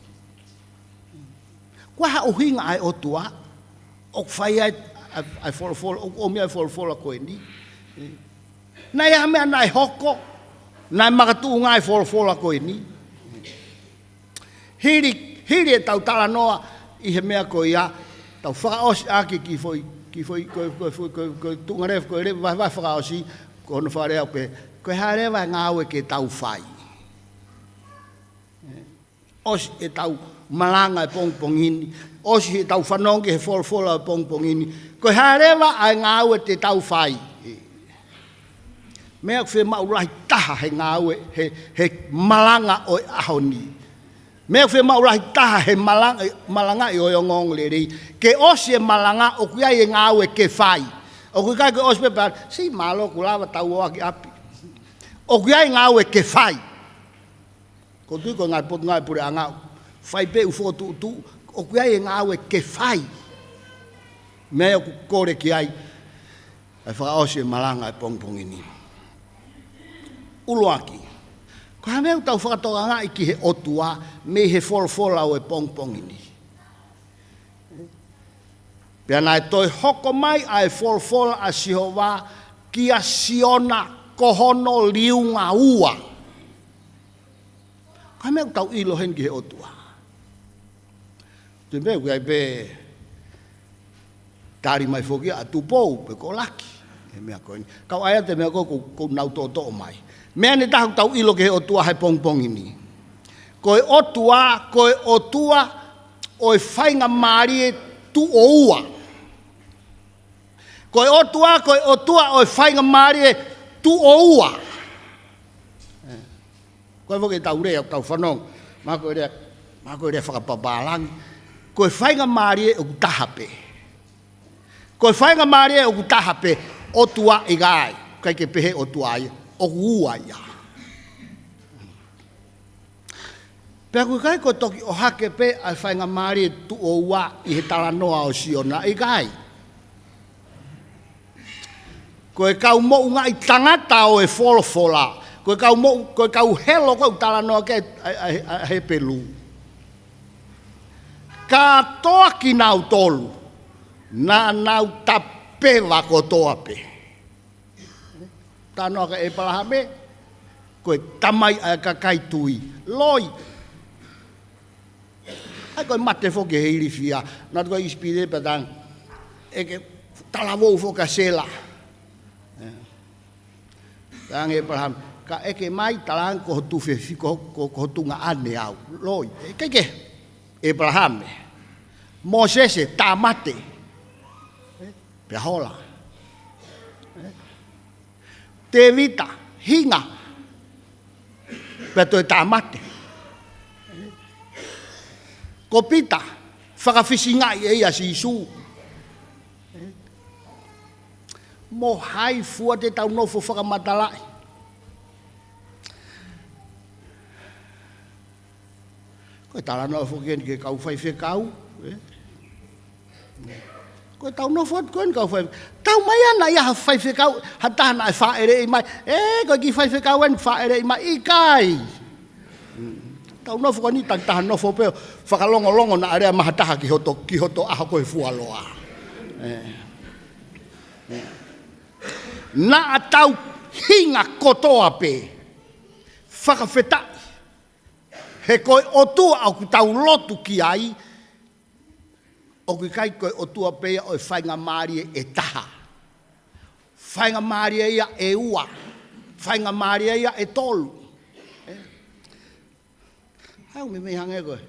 Ko e hā e ʻuhinga ʻa e ʻOtua ʻoku fai ai ʻa e, ʻa e folofola, ʻoku ʻomi ai e folofola ko eni? Naʻe ʻi ai ha meʻa naʻe hoko, naʻe makatuʻunga ai e folofola ko eni? Hili, hili ʻetau talanoa ʻi he meʻa ko ia, tau fakaʻosi ʻaki e kiʻi foʻi, kiʻi foʻi, ko, ko, ko, ko, ko e tuʻunga leva, ko e leva, vahevahe fakaʻosi, ko hono fakalea pē, ko e hā leva e ngāue ke tau fai? ʻOsi ʻetau malanga e pongipongi ni, ʻosi ʻetau fanongo ki he folofola e pongipongi ni, ko e hā leva ʻa e ngāue te tau fai? Meʻa ʻoku fiemaʻu lahi taha he ngāue, he, he malanga ʻo e ʻaho ni. Meʻa ʻoku fiemaʻu lahi taha he malanga, malangaʻi ʻo e ongoongolelei. Ke ʻosi e malanga ʻoku ʻi ai e ngāue ke fai. ʻOku ʻikai ke ʻosi pē pea, siʻi mālō kuo lava tau ō ʻaki ʻapi. ʻOku ʻi ai e ngāue ke fai. ʻOku ou tui ko e ngaahi potungāue puleʻanga, fai pē ʻū fokotuʻutuʻu, ʻoku ʻi ai e ngāue ke fai. Meʻa ia ʻoku kole ki ai ʻa e fakaʻosi e malanga e pongipongi ni. ʻUluaki, ko e hā e meʻa ʻoku tau fakatokangaʻi ki he ʻOtua mei he folofola ʻo e pongipongi ni? Pea naʻe toe hoko mai ʻa e folofola ʻa Sihova kia Siona, ko hono liunga ua. Ko e hā e meʻa ʻoku tau ʻilo heni ki he ʻOtua? Te mea ʻoku ʻi ai pē tali mai foki ʻa Tupou pe ko Laki. E meʻa ko eni. Kau ai atu e meʻa ko ē ʻoku, ʻoku nau toʻotoʻo mai. Meʻa ʻe taha ʻoku tau ʻilo ki he ʻOtua he pongipongi ni. Ko e ʻOtua, ko e ʻOtua ʻo e faingamālie tuʻo ua. Ko e ʻOtua, ko e ʻOtua ʻo e faingamālie tuʻo ua. Ko e foki ʻetau lea, ʻetau fanongo. Mahalo ko e lea, mahalo ko e lea fakapapālangi. Ko e faingamālie ʻoku taha pē. Ko e faingamālie ʻoku taha pē, ʻOtua ʻikai. ʻIkai ke pehē ʻOtua ia, ʻoku ua ia. Pea ʻoku ʻikai ko e toki ʻohake pē ʻa e faingamālie tuʻo ua ʻi he talanoa ʻo Siona, ʻikai. Ko e kau moʻungaʻi tangata ʻo e folofola. Ko e kau moʻu, ko e kau helo ko ē ʻoku talanoa ki ai ʻa, ʻa, ʻa Hepelū. Kātoa kinautolu, naʻa nau tapeva kotoa pē. Talanoa ki ai ʻa ʻĒpalahame, ko e tamai ʻa e kakai tui. Loi. ʻAi ko e mate foki he ilifia, naʻe tuku ʻi ʻIsipite pea talaange, ʻeke talavou foki ʻa Sela. Talaange ʻe ʻĒpalahame, ka ʻeke mai, talaange ko ho tuofefine, ko, ko, ko ho tuongaʻane au. Loi, ʻikai ke, ʻĒpalahame. Mōsese, tāmate. Pea hola. Tēvita, hinga. Pea toe tāmate. Ko Pita, fakafisingaʻi ʻe ia ʻa Sīsū. Mo hai fua te tau nofo fakamatalaʻi? Ko e talanoa foki eni ki he kau faifekau, ē? Ko e tau nofo atu ko eni kau fai-, tau mai ana ia ha faifekau, ha taha naʻe fāʻeleʻi mai. Ē, ko e kiʻi faifekau eni fāʻeleʻi mai, ʻikai. Mm. Tau nofo ko eni takitaha nofo pē ʻo fakalongolongo naʻa lea mai ha taha ki hoto, ki hoto ʻaho ko e fualoa. Ē. Ē. Naʻa tau hinga kotoa pē. Fakafetaʻi. He ko e ʻOtua ʻoku tau lotu ki ai, ʻoku ʻikai ko e ʻOtua pē ia ʻo e faingamālie ʻe taha. Faingamālie ia ʻe ua. Faingamālie ia ʻe tolu. Ē? Haʻu meimei hangē ko e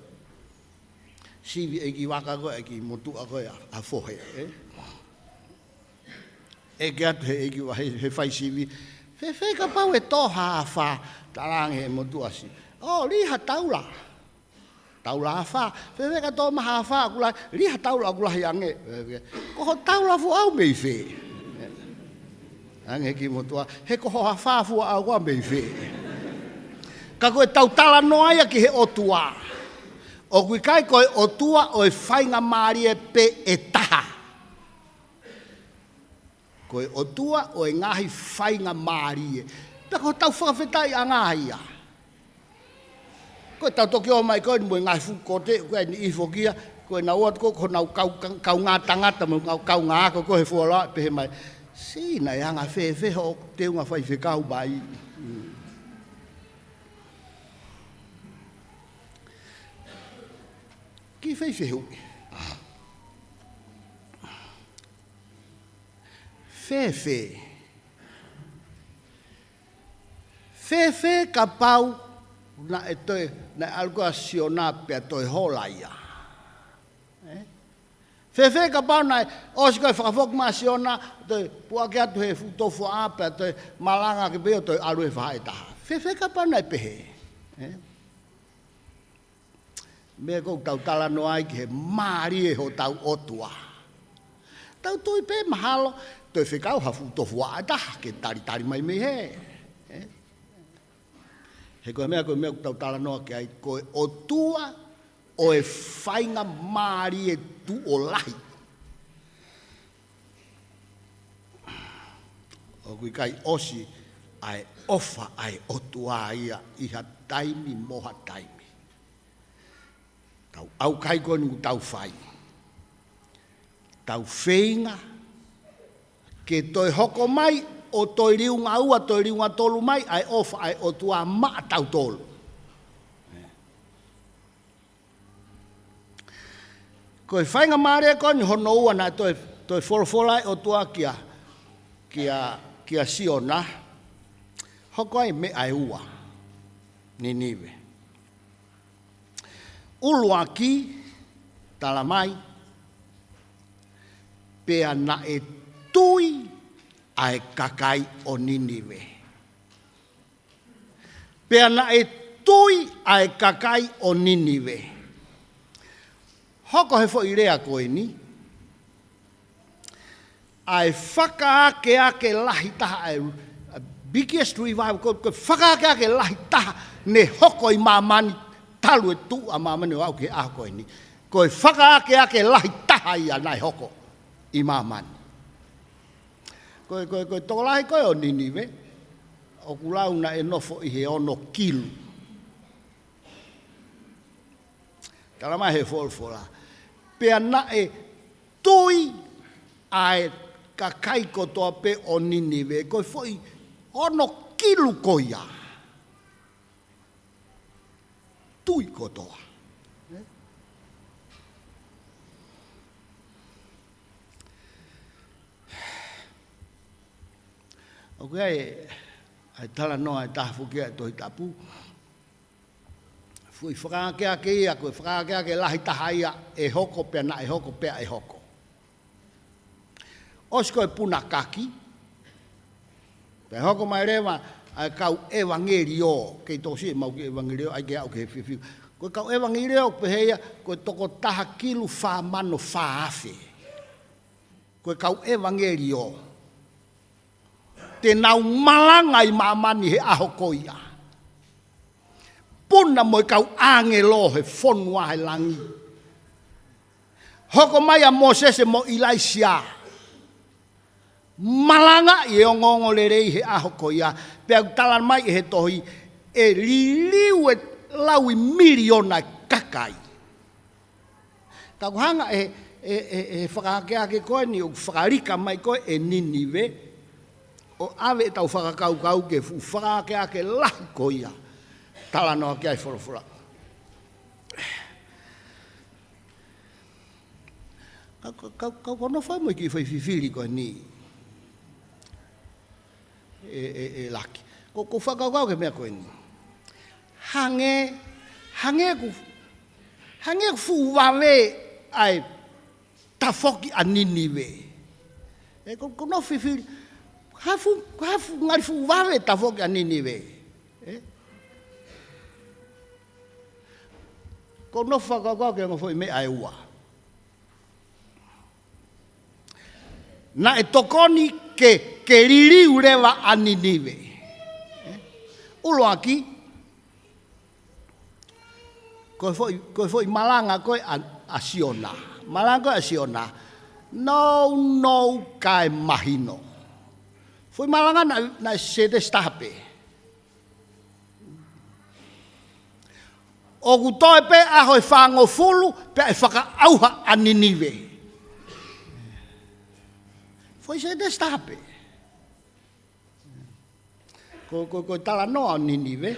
sivi ʻeiki vaka ko ē, ʻeiki motuʻa ko ē ʻa, ʻa Fohe, ē? ʻEke atu he ʻeiki va-, he, he fai sivi. Fēfē kapau ʻe tō ha afā, talaange he motuʻa sivi. ʻŌ, lī ha taula. Taula afā. Fēfē ka tō mai ha afā, ʻoku lahi, lī ha taula ʻoku lahi ange. Ko ho taula fuaʻau mei fē? Talaange he kiʻi motuʻa, he ko ho afā fuaʻau ʻoku mei fē? Ka ko e tau talanoa ia ki he ʻOtua. ʻOku ʻikai ko e ʻOtua ʻo e faingamālie pē ʻe taha. Ko e ʻOtua ʻo e ngaahi faingamālie. Pea ko e tau fakafetaʻiʻanga ia. Ko e tau toki ō mai ko eni mo e ngaahi fuʻu kote, ko eni ʻi foki ia, ko e nau atu ko, ko nau kau, kau, kaungā tangata mo kau, kaungā ako ko he fualoa pehē mai. Sina e anga fēfē hoʻo teunga faifekau mai. Mm. Kiʻi fehuʻi. Fēfē. Fēfē kapau naʻe toe, naʻe ʻalu ko ē ʻa Siona pea toe hola ia. Ē? Fēfē kapau naʻe ʻosi ko ē fakafoki mai ʻa Siona, toe puʻaki atu he fuʻu tofuaʻa pea toe malanga ke pehē ʻo toe ʻalu he faʻahi ʻe taha. Fēfē kapau naʻe pehē. Ē? Meʻa ko ē ʻoku tau talanoa ai ki he mālie hotau ʻOtua. Tau tui pē mahalo, toe fekau ha fuʻu tofuaʻa ʻe taha ke talitali mai mei hē. Ē? He ko e meʻa, ko e meʻa ʻoku tau talanoa ki ai, ko e ʻOtua ʻo e faingamālie tuʻo lahi. ʻOku ʻikai ʻosi ʻa e ʻofa ʻa e ʻOtua ia ʻi ha taimi mo ha taimi. Tau ʻaukai ko eni ʻoku tau fai. Tau feinga ke toe hoko mai ʻo toe liunga ua, toe liunga tolu mai ʻa e ʻofa ʻa e ʻOtua maʻa tautolu. Ko e faingamālie ko eni hono ua naʻe toe, toe folofola ʻa e ʻOtua kia, kia, kia Siona. Hoko ai meʻa ʻe ua. Ninive. ʻUluaki, tala mai, pea naʻe tui ʻa e kakai ʻo Ninive. Pea naʻe tui ʻa e kakai ʻo Ninive. Hoko he foʻi lea ko eni. ʻA e fakaakeake lahi taha ʻa e, ʻa e biggest revival, ko, ko e fakaakeake lahi taha ne hoko ʻi māmani talu e tuʻu ʻa māmani ʻo aʻu ki he ʻaho ko eni. Ko e fakaakeake lahi taha ia naʻe hoko ʻi māmani. Ko e, ko e, ko e tokolahi ko ē ʻo Ninive, ʻoku lau naʻe nofo ʻi he ono kilu. Talamai he folofola. Pea naʻe tui ʻa e kakai kotoa pē ʻo Ninive, ko e foʻi ono kilu ko ia. Tui kotoa. ʻOku ʻi ai ʻa e talanoa ʻe taha foki ʻi he Tohi Tapu. Foʻi fakaakeake ia, ko e fakaakeake lahi taha ia, ʻe hoko pea naʻe hoko pea ʻe hoko. ʻOsi ko e punakaki, pea hoko mai leva ʻa e kau ʻevangeliō, kei tokosiʻi ʻemau kiʻi ʻevangeliō, ʻai ke aʻu ki he fiu. Ko e kau ʻevangeliō, pehē ia, ko e toko taha kilu fā mano fā afe. Ko e kau ʻevangeliō. Te nau malanga ʻi māmani he ʻaho ko ia. Puna mo e kau ʻāngelo he fonua he langi. Hoko mai ʻa Mōsese mo ʻIlaisiā. Malangaʻi e ongoongolelei he ʻaho ko ia. Pea ʻoku talamai ʻe he tohi ʻe liliu e laui miliona e kakai. Ka ʻoku hanga ʻe, ʻe, ʻe, ʻe he fakaakeake ko eni ʻoku fakalika mai ko ē ʻe Ninive, ʻo ʻave ʻetau fakakaukau ki he fuʻu fakaakeake lahi ko ia. Talanoa ki ai e folofola. Ka, ka, ka, ka ʻoku ou nofo mo e kiʻi foʻi fifili ko eni. ʻE, ʻe, ʻe Laki. Ko, ko e fakakaukau ki he meʻa ko eni. Hangē, hangē ʻoku, hangē ʻoku fuʻu vave ʻa e tafoki ʻa Ninive. ʻE, ko, ko hono fifili. Hafu, hafu ngali fuʻu vave tafoki ʻa Ninive. ʻE? Ko hono fakakaukau ki he ongo foʻi meʻa ʻe ua. Naʻe tokoni ke, ke liliu leva ʻa Ninive. ʻUluaki, ko e foʻi, ko e foʻi malanga ko ē ʻa, ʻa Siona. Malanga ko ē ʻa Siona. Nounou kae mahino. Foʻi malanga naʻe, naʻe sētesi taha pē. ʻOku toe pē ʻaho ʻe fāngofulu, pea ʻe fakaʻauha ʻa Ninive. Foʻi sētesi taha pē. Ko, ko, ko e talanoa ʻo Ninive.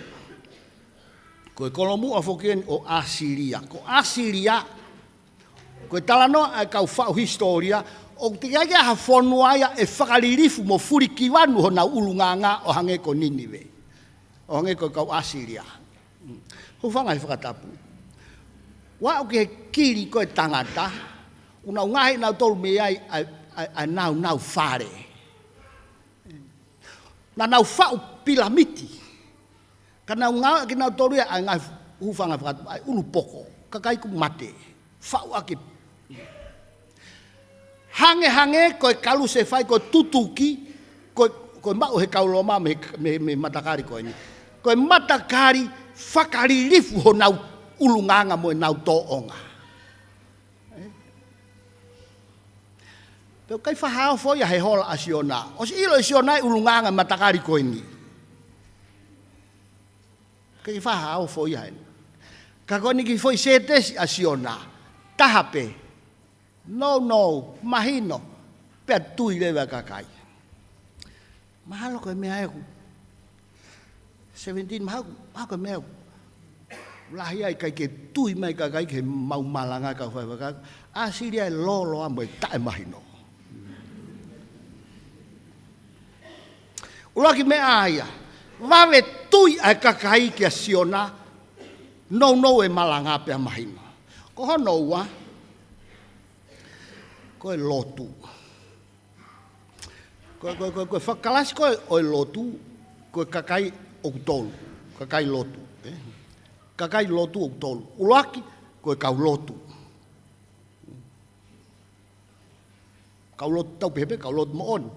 Ko e kolomuʻa foki eni ʻo ʻAsilia. Ko ʻAsilia, ko e talanoa ʻa e kau faʻu hisitōlia, ʻoku teʻeki ai ke ʻi ai ha fonua ia ʻe fakalilifu mo fulikivanu honau ʻulungaanga ʻo hangē ko Ninive. ʻO hangē ko e kau ʻAsilia. Hūfanga he fakatapu. Ua ʻoku ke kili ko e tangata, ʻoku nau ngaohi ʻe nautolu mei ai ʻa e, ʻa e, ʻa e naunau fale. Naʻa nau faʻu pilamiti. Ka nau ngāueʻaki ʻe nautolu ia ʻa e ngaahi, hūfanga he fakatapu, ʻa e ʻulu poko. Kakai kuo mate. Faʻu ʻaki. Hangehangē ko e kalusefai, ko e tutuki, ko e, ko e maʻu he kau Loma mei, mei, mei he matakali ko eni. Ko e matakali fakalilifu honau ʻulungaanga mo ʻenau tōʻonga. Pea ʻoku ʻikai faʻa ofo ia he hola ʻa Siona. ʻOsi ʻilo ʻe Siona e ʻulungaanga e matakali ko eni. ʻIkai faʻa ofo ia heni. Ka ko eni kiʻi foʻi sētesi ʻa Siona. Taha pē. Nounou, mahino. Pea tui leva e kakai. Mahalo ko e meʻa ʻeku. Seventeen, mahalo, mahalo ko e meʻa ʻeku. Lahi ai ʻikai ke tui mai kakai ke mau malanga kau faifai ka. ʻAsilia e lōloa mo e taʻemahino. ʻUluaki meʻa ia. Vave tui ʻa e kakai kia Siona. Nounou e malanga pea mahino. Ko hono ua. Ko e lotu. Ko, ko, ko, ko e fakakalasi ko ē ʻo e lotu, ko e kakai ʻoku tolu, kakai lotu, ē? Kakai lotu ʻoku tolu. ʻUluaki, ko e kau lotu. Kau lotu tau pehē pē, kau lotu moʻoni.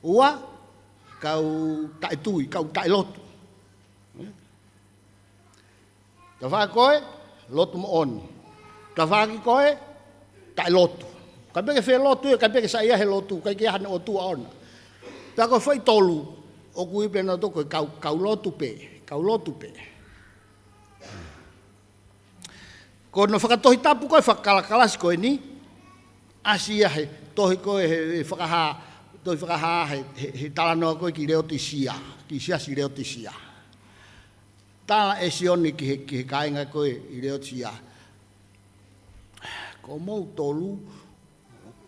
Ua, kau taʻetui, kau taʻelotu. Tafaʻaki ko ē, lotu moʻoni. Tafaʻaki ko ē, taʻelotu. ʻIkai pē ke fie lotu ia, ʻikai pē ke saiʻia he lotu, ʻikai ke ʻi ai haʻane ʻotua ʻoʻona. Pea ko e foʻi tolu, ʻoku ui pē nautolu ko e kau, kau lotu pē, kau lotu pē. Ko hono fakatohitapu ko e fakakalakalasi ko eni, ʻasi ia he tohi ko e he, he Fakahā, tohi Fakahā he, he, he talanoa ko e ki Leotisia, ki he siasi Leotisia. Tala ʻe Sione ki he, ki he kāinga ko e ʻi Leotisia. Ko moutolu,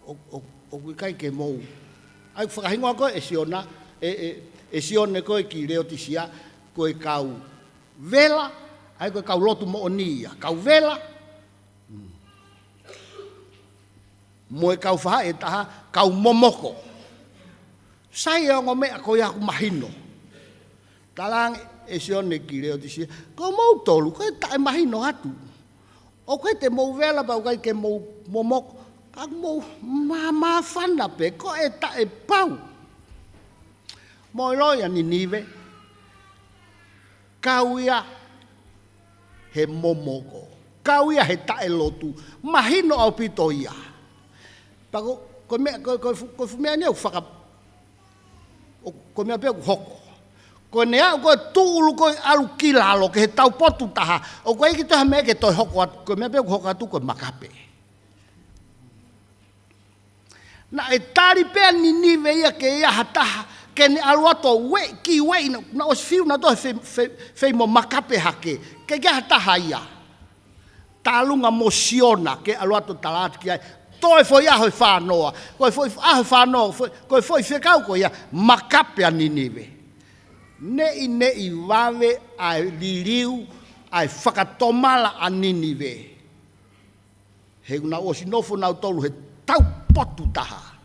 ʻo, ʻo, ʻoku ʻikai ke mou. ʻA ia ʻoku fakahingoa ko e ʻe Siona, ʻe, ʻe, ʻe Sione ko e ki Leotisia, ko e kau vela, ʻa ia ko e kau lotu moʻoni ia, kau vela. Mm. Mo e kau faʻahi ʻe taha, kau momoko. Sai e ongo meʻa ko ia ʻoku mahino. Talaange ʻe Sione ki Leotisia, ko moutolu, ko e taʻemahino atu. ʻOku ʻikai te mou vela pea ʻoku ʻikai ke mou momoko, ka mou mā-, māfana pē, ko e taʻepau. Mou ʻilo ia Ninive, kau ia he momoko. Kau ia he taʻelotu. Mahino ʻaupito ia. Pea ko, ko e meʻa, ko, ko, ko e fuʻu meʻa ni ʻoku faka-, ʻo, ko e meʻa pē ʻoku hoko. Ko ʻene aʻu ko e tūʻulu ko e ʻalu ki lalo, ki he taupotu taha. ʻOku ʻikai ke toe ha meʻa ke toe hoko atu, ko e meʻa pē ʻoku hoko atu ko e makape. Naʻe tali pē ʻa Ninive ia ke ʻi ai ha taha, ke ne ʻalu atu ʻo ueʻi, kiʻi ueʻi, naʻa, naʻa ʻosi fiu nautolu he fei, fei, fei mo makape hake. Ke ʻi ai ha taha ia. Tālunga mo Siona, ke ʻalu atu ʻo tala atu ki ai. Toe foʻi ʻaho ʻe fānoa. Ko e foʻi ʻaho ʻe fānoa, foʻi, ko e foʻi fekau ko ia, makape ʻa Ninive. Neʻineʻi vave ʻa e liliu, ʻa e fakatomala ʻa Ninive. He ʻoku nau ʻosi nofo nautolu he taupotu taha.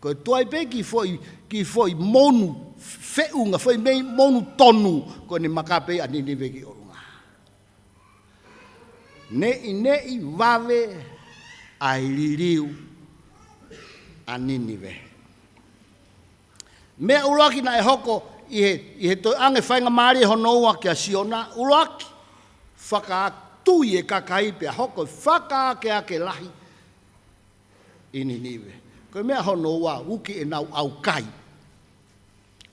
Ko e tuai pē kiʻi foʻi, kiʻi foʻi monu feʻunga, foʻi mei monu tonu, ko ʻene makape ʻa Ninive ki ʻolunga. Neʻineʻi vave ʻa e liliu ʻa Ninive. Meʻa ʻuluaki naʻe hoko ʻi he, ʻi he toe ʻange faingamālie hono ua kia Siona, ʻuluaki, fakatui e kakai pea hoko e fakaakeake lahi ʻi Ninive. Ko e meʻa hono ua, uki ʻenau ʻaukai.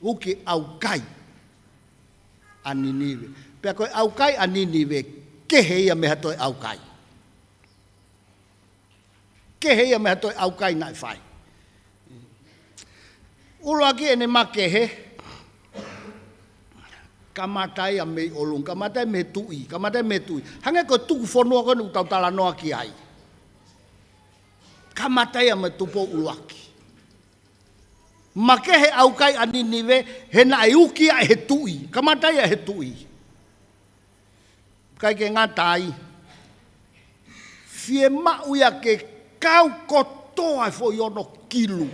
Uki ʻaukai ʻa Ninive. Pea ko e ʻaukai ʻa Ninive, kehe ia mei ha toe ʻaukai. Kehe ia mei ha toe ʻaukai naʻe fai. ʻUluaki ʻene makehe, kamata ia mei ʻolunga, kamata ia mei he tuʻi, kamata ia mei he tuʻi. Hangē ko e tuku fonua ko eni ʻoku tau talanoa ki ai. Kamata ia mei he tupou ʻuluaki. Makehe ʻaukai ʻa Ninive, he naʻe uki ia ʻe he tuʻi. Kamata ia ʻe he tuʻi. ʻIkai ke ngata ai. Fiemaʻu ia ke kau kotoa e foʻi ono kilu.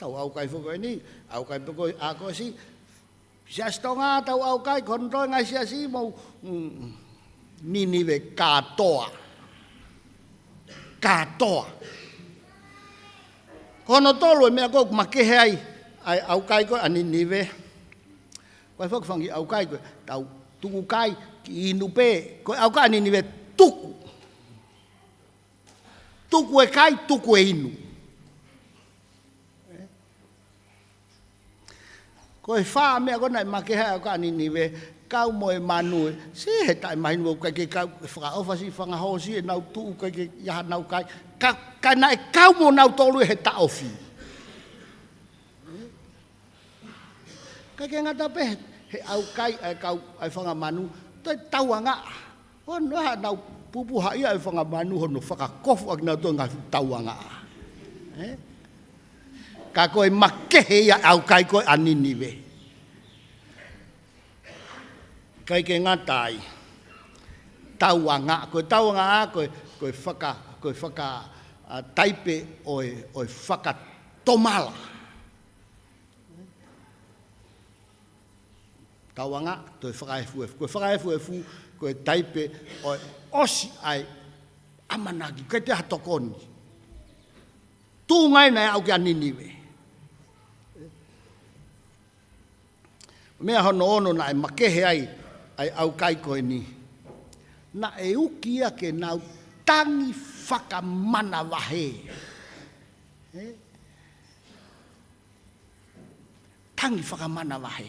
Tau ʻaukai foki ko eni, ʻaukai pē ko e ʻa ko si. Siasi Tonga tau ʻaukai, ko hono toe ngaahi siasi mo, mm, Ninive kātoa. Kātoa. Ko hono tolu e meʻa ko ē ʻoku makehe ai, ʻa e ʻaukai ko ē ʻa Ninive. Ko e foki fanga kiʻi ʻaukai ko ē, tau tuku kai, kiʻi inu pē, ko e ʻaukai ʻa Ninive tuku. Tuku e kai, tuku e inu. Ko e fā meʻa ko ē naʻe makehe ai ʻa Ninive, kau mo e manu ē, si he taʻemahino ʻoku ʻikai ke kau, fakaʻofa si fanga hoosi ʻenau tuʻu, ʻikai ke ʻi ai hanau kai, ka, ka naʻe kau mo nautolu he taʻofi. ʻIkai ke ngata pē he ʻaukai ʻa e kau ʻa e fanga manu, toe tauangaʻa. Hono ʻai hanau pupuhaʻi ʻa e fanga manu hono fakakofu ʻaki nautolu ngaahi tauangaʻa. Ē? Ka ko e makehe ia ʻaukai ko ē ʻa Ninive. ʻIkai ke ngata ai. Tauangaʻa, ko e tauangaʻa, ko e, ko e faka, ko e faka, ʻa, taipe ʻo e, ʻo e fakatomala. Tauangaʻa, toe fakaefuefu. Ko e fakaefuefu, ko e taipe ʻo e ʻosi ʻa e ʻamanaki, ʻikai toe ha tokoni. Tuʻunga ia naʻe aʻu kia Ninive. Meʻa hono ono naʻe makehe ai, ʻa e ʻaukai ko eni. Naʻe uki ia ke nau Tangi fakamanavahē. Ē? Tangi fakamanavahē.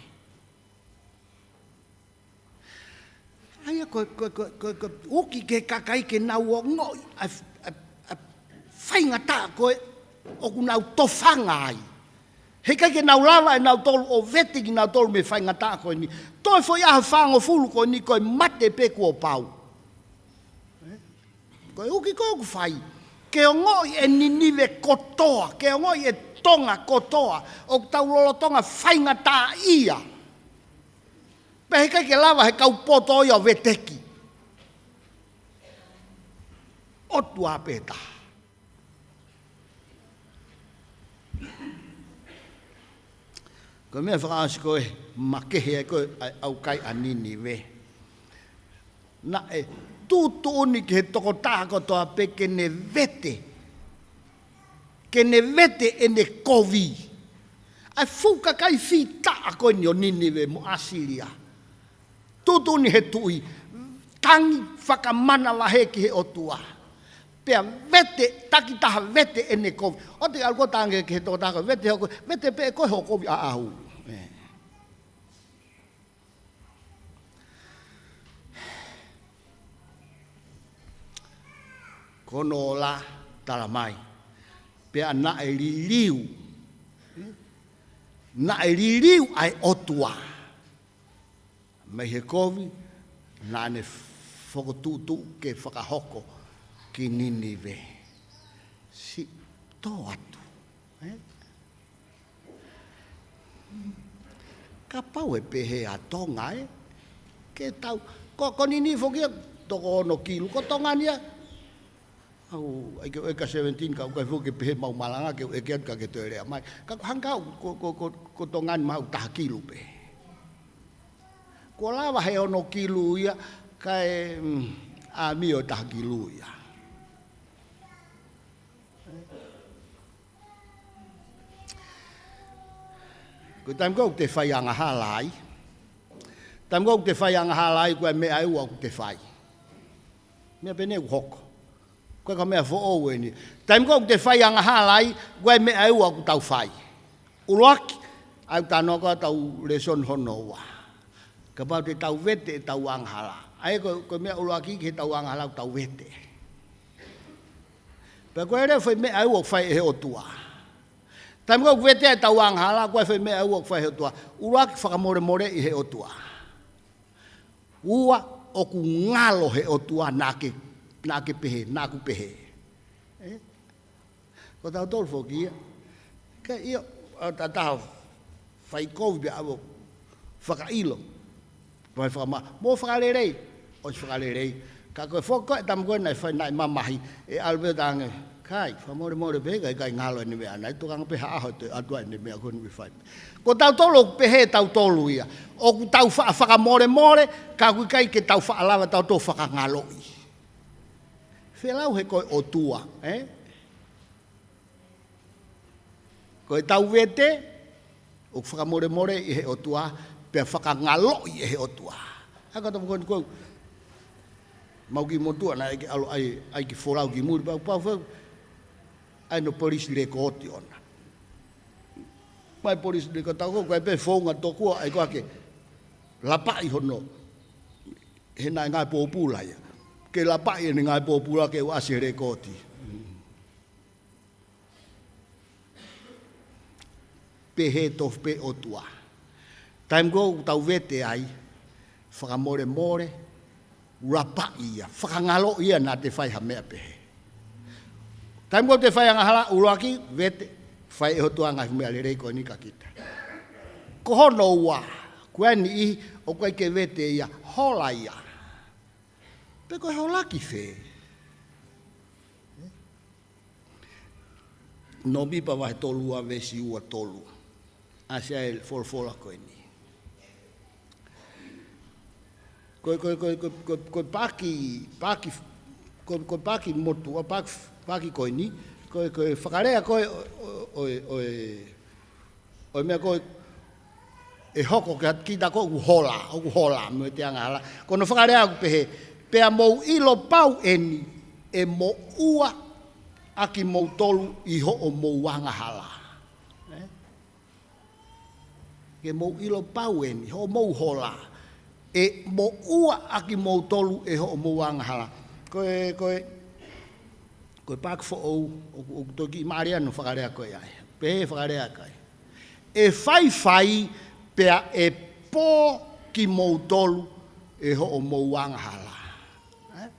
ʻA ia ko, ko, ko, ko, ko, ʻuki ki he kakai ke nau ongoʻi ʻa e, ʻa e, ʻa e faingataʻa ko ē ʻoku nau tofanga ai. Heʻikai ke nau lava ʻe nautolu ʻo vete kinautolu mei he faingataʻa ko eni. Toe foʻi ʻaho ʻe fāngofulu ko eni ko e mate pē kuo pau. Ko e ʻuki ko ē ʻoku fai. Ke ongoʻi ʻe Ninive kotoa, ke ongoʻi ʻe Tonga kotoa, ʻoku tau lolotonga faingataʻaʻia. Pea heʻikai ke lava he kau poto ia ʻo veteki. ʻOtua pē taha. Ko e meʻa fakaʻosi ko ē makehe ai ko ē ʻa e ʻaukai ʻa Ninive. Naʻe tuʻutuʻuni ki he tokotaha kotoa pē ke ne vete. Ke ne vete ʻene kovi. ʻA e fuʻu kakai fītaʻa ko eni ʻo Ninive mo ʻAsilia. Tuʻutuʻuni he tuʻi, tangi fakamanavahē ki he ʻOtua. Pea vete, takitaha vete ʻene kovi. ʻOua te ke ʻalu koe ʻo tangi ki he tokotaha ko ē, vete hoʻo kovi, vete pē ʻe koe hoʻo kovi ʻaʻahu. Ē. Ko hono ola, tala mai. Pea naʻe liliu. Naʻe liliu ʻa e ʻOtua mei he kovi naʻa ne fokotuʻutuʻu ke fakahoko ki Ninive. Siʻi tō atu. Ē? Kapau ʻe pehē ʻa Tonga, ē? Ke tau, ko, ko Ninive foki ia, toko ono kilu, ko Tonga ni ia. ʻOku ʻai ke u ʻeke seventeen, ka ʻoku ʻikai foki ke pehē mau malanga, ke u ʻeke atu ka ke toe lea mai. Ka ko hangē ko, ko, ko, ko Tonga ni mahalo taha kilu pē. Kuo lava he ono kilu ia, kae, mm, ʻāmio taha kilu ia. Ko e taimi ko ē ʻoku te fai angahala ai. Taimi ko ē ʻoku te fai angahala ai, ko e meʻa ʻe ua ʻoku te fai. Meʻa pē ʻoku hoko. Ko e ka meʻa foʻou eni. Taimi ko ē ʻoku te fai angahala ai, ko e meʻa ʻe ua ʻoku tau fai. ʻUluaki, ʻa ia ʻoku tau talanoa ko ē ʻa e lēsoni hono ua. Kapau te tau vete ʻetau angahala. ʻA ia ko, ko e meʻa ʻuluaki ki heʻetau angahala ʻoku tau vete. Pea ko e lea foʻi meʻa ʻe ua ʻoku fai ʻe he ʻOtua. Taimi ko ē ʻoku vete ai ʻetau angahala, ko e foʻi meʻa ʻe ua ʻoku fai ʻe he ʻOtua. ʻUluaki fakamolemoleʻi he ʻOtua. Ua, ʻoku ngalo he ʻOtua naʻa ke, naʻa ke pehē, naʻa ku pehē. Ē? Ko tautolu foki ia. Ke ia, ʻa, ta, ta, fai kovi pea ʻave ʻo fakaʻilo. Fai fakama, mo fakalelei, ʻosi fakalelei. Ka ko e foki ko e taimi ko ē naʻe fai naʻe mamahi, ʻe ʻalu pē tangi. Kai, fakamolemole pē, ʻikai, ʻikai ngalo eni meʻa, naʻe tokanga pē ha ʻaho ʻe toe ʻatu ai eni meʻa ko eni ʻe fai. Ko tautolu ʻoku pehē tautolu ia. ʻOku tau fa-, fakamolemole, ka ʻoku ʻikai ke tau faʻa lava tautolu fakangaloʻi. Felau he ko e ʻOtua, ē? Ko ʻetau vete, ʻoku fakamolemoleʻi ʻe he ʻOtua, pea fakangaloʻi ʻe he ʻOtua. ʻA ia ko e taimi ko eni ko ē, mau kiʻi motuʻa naʻe ʻai ke ʻalu ʻai, ʻai ke folau ki muli, pau, pau, pau. ʻAi hono police record ʻoʻona. Mai police record ʻo tau ko ē, ko e pē founga tokua, ʻai ko ē ke lapaʻi hono. He naʻe ngāue pōpula ia. Ke lapaʻi ʻene ngāue pōpula ke ʻosi e record. Pehē tofu pē ʻOtua. Taimi ko ē ʻoku tau vete ai, fakamolemole, lapaʻi ia, fakangaloʻi ia naʻa te fai ha meʻa pehē. Taimi ko ē ʻoku te fai angahala, ʻuluaki, vete, fai ʻe he ʻOtua ngaahi meʻa lelei ko eni kia kita. Ko hono ua, ko e niʻihi, ʻoku ʻikai ke vete ia, hola ia. Pe ko e hola ki fē? Nōmipa vahe tolu ua veesi ua tolu. ʻAsi ai e folofola ko eni. Ko e, ko e, ko e, ko e, ko e, ko e paaki, paaki, ko e, ko e paaki motuʻa, paaki, paaki ko eni. Ko e, ko e fakalea ko ē ʻo, ʻo, ʻo, ʻo, ʻo e meʻa ko ē ʻe hoko kia kita ko ē ʻoku hola, ʻoku hola, mo ʻete angahala. Ko hono fakalea ʻoku pehē, pea mou ʻilo pau eni, ʻe moʻua ʻa kimoutolu ʻi hoʻomou angahala. Ē? Ke mou ʻilo pau eni, hoʻomou hola. ʻE moʻua ʻa kimoutolu ʻe hoʻomou angahala. Ko e, ko e, ko e paaki foʻou, ʻoku, ʻoku toki mālie hono fakalea ko ē ai. Pehē fakalea ko ē. ʻE faifai pea ʻe pō kimoutolu ʻe hoʻomou angahala. Ē?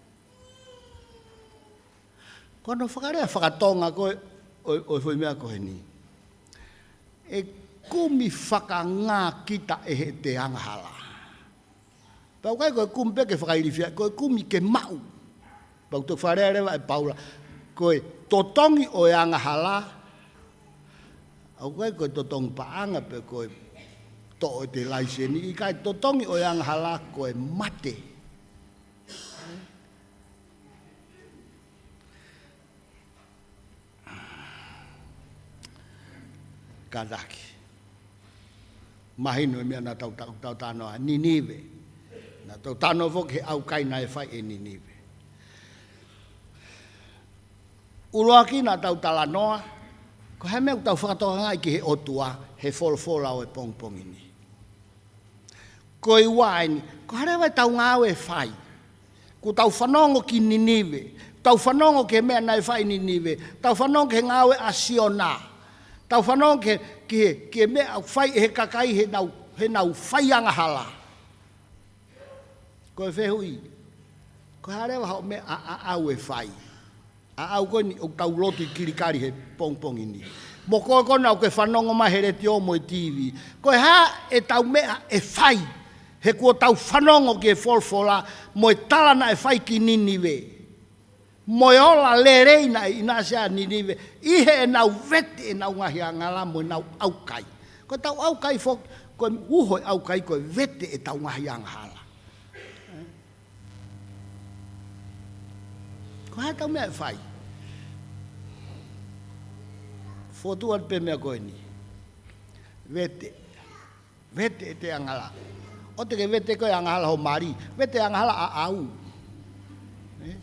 Ko hono fakalea fakatonga ko ē ʻo, ʻo e foʻi meʻa ko eni. ʻE kumi fakangā kita ʻe heʻete angahala. Pea ʻoku ʻikai ko e kumi pē ke fakailifia, ko e kumi ke maʻu. Pea ʻoku toe fakalea leva ʻe Paula, ko e totongi ʻo e angahala, ʻoku ʻikai ko e totongi paʻanga pe ko e toʻo ʻete laiseni, ʻikai, totongi ʻo e angahala ko e mate. Kātaki. Mahino e meʻa naʻa tau, tau, tau talanoa, Ninive. Naʻa tau talanoa foki he ʻaukai naʻe fai ʻe Ninive. ʻUluaki naʻa tau talanoa, ko e hā e meʻa ʻoku tau fakatokangaʻi ki he ʻOtua, he folofola ʻo e pongipongi ni. Ko e ua eni, ko e hā leva ʻetau ngāue ʻe fai. Kuo tau fanongo ki Ninive, tau fanongo ki he meʻa naʻe fai ʻi Ninive, tau fanongo ki he ngāue ʻa Siona, tau fanongo ki he, ki he, ki he meʻa ʻoku fai ʻe he kakai heʻenau, heʻenau fai angahala. Ko e fehuʻi, ko e hā leva haʻo meʻa ʻa, ʻa, ʻaʻau ʻe fai. ʻAʻau ko eni ʻoku tau lotu ʻi Kilikali he pongipongi ni. Mo koe ko ena ʻoku ke fanongo mai he letiō mo e T V. Ko e hā ʻetau meʻa ʻe fai, he kuo tau fanongo ki he folofola mo e tala naʻe fai ki Ninive. Mo e ola lelei naʻe ʻinasi ai ʻa Ninive, ʻi heʻenau vete ʻenau ngaahi angahala mo ʻenau ʻaukai. Ko ʻetau ʻaukai foki, ko e uho e ʻaukai ko e vete ʻetau ngaahi angahala. Ko e hā ʻetau meʻa ʻe fai. Fotu atu pē meʻa ko eni. Vete. Vete ʻete angahala. ʻOua te ke vete koe angahala ho mali. Vete angahala ʻaʻau. Ē?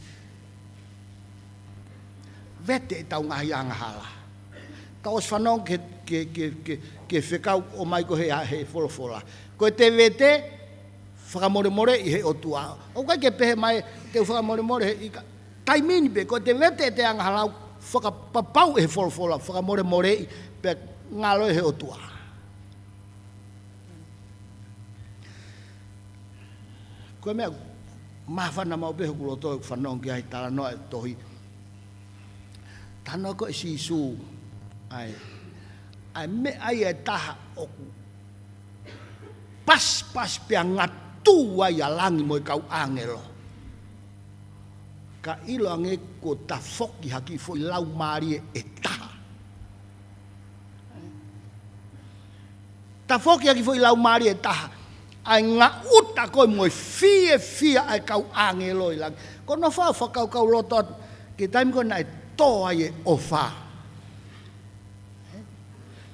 Vete ʻetau ngaahi angahala. Tau ʻosi fanongo ki he, ki he, ki he, ki he, ki he fekau ʻomai ko ē he, he folofola. Ko ʻete vete, fakamolemoleʻi he ʻOtua. ʻOku ʻikai ke pehē mai, te u fakamolemole he ika. Taimi ni pē, ko ʻete vete ʻete angahala ʻoku fakapapauʻi he folofola, fakamolemoleʻi pea ngalo he ʻOtua. Ko e meʻa māfana maʻu pē hoku loto ʻeku fanongo ki ai talanoa e tohi. Talanoa ko ē Sīsū, ʻa e, ʻa e meʻa ia ʻe taha ʻoku pasipasi pea ngatū ai ʻa langi mo e kau ʻāngelo. Ka ʻiloange kuo tafoki ha kiʻi foʻi laumālie ʻe taha. Tafoki ha kiʻi foʻi laumālie ʻe taha. ʻA e ngaʻuta ko ē mo e fiefia ʻa e kau ʻāngelo ʻi langi. Ko hono faʻa fakakaukauloto atu, ki he taimi ko ē naʻe tō ai e ʻofa.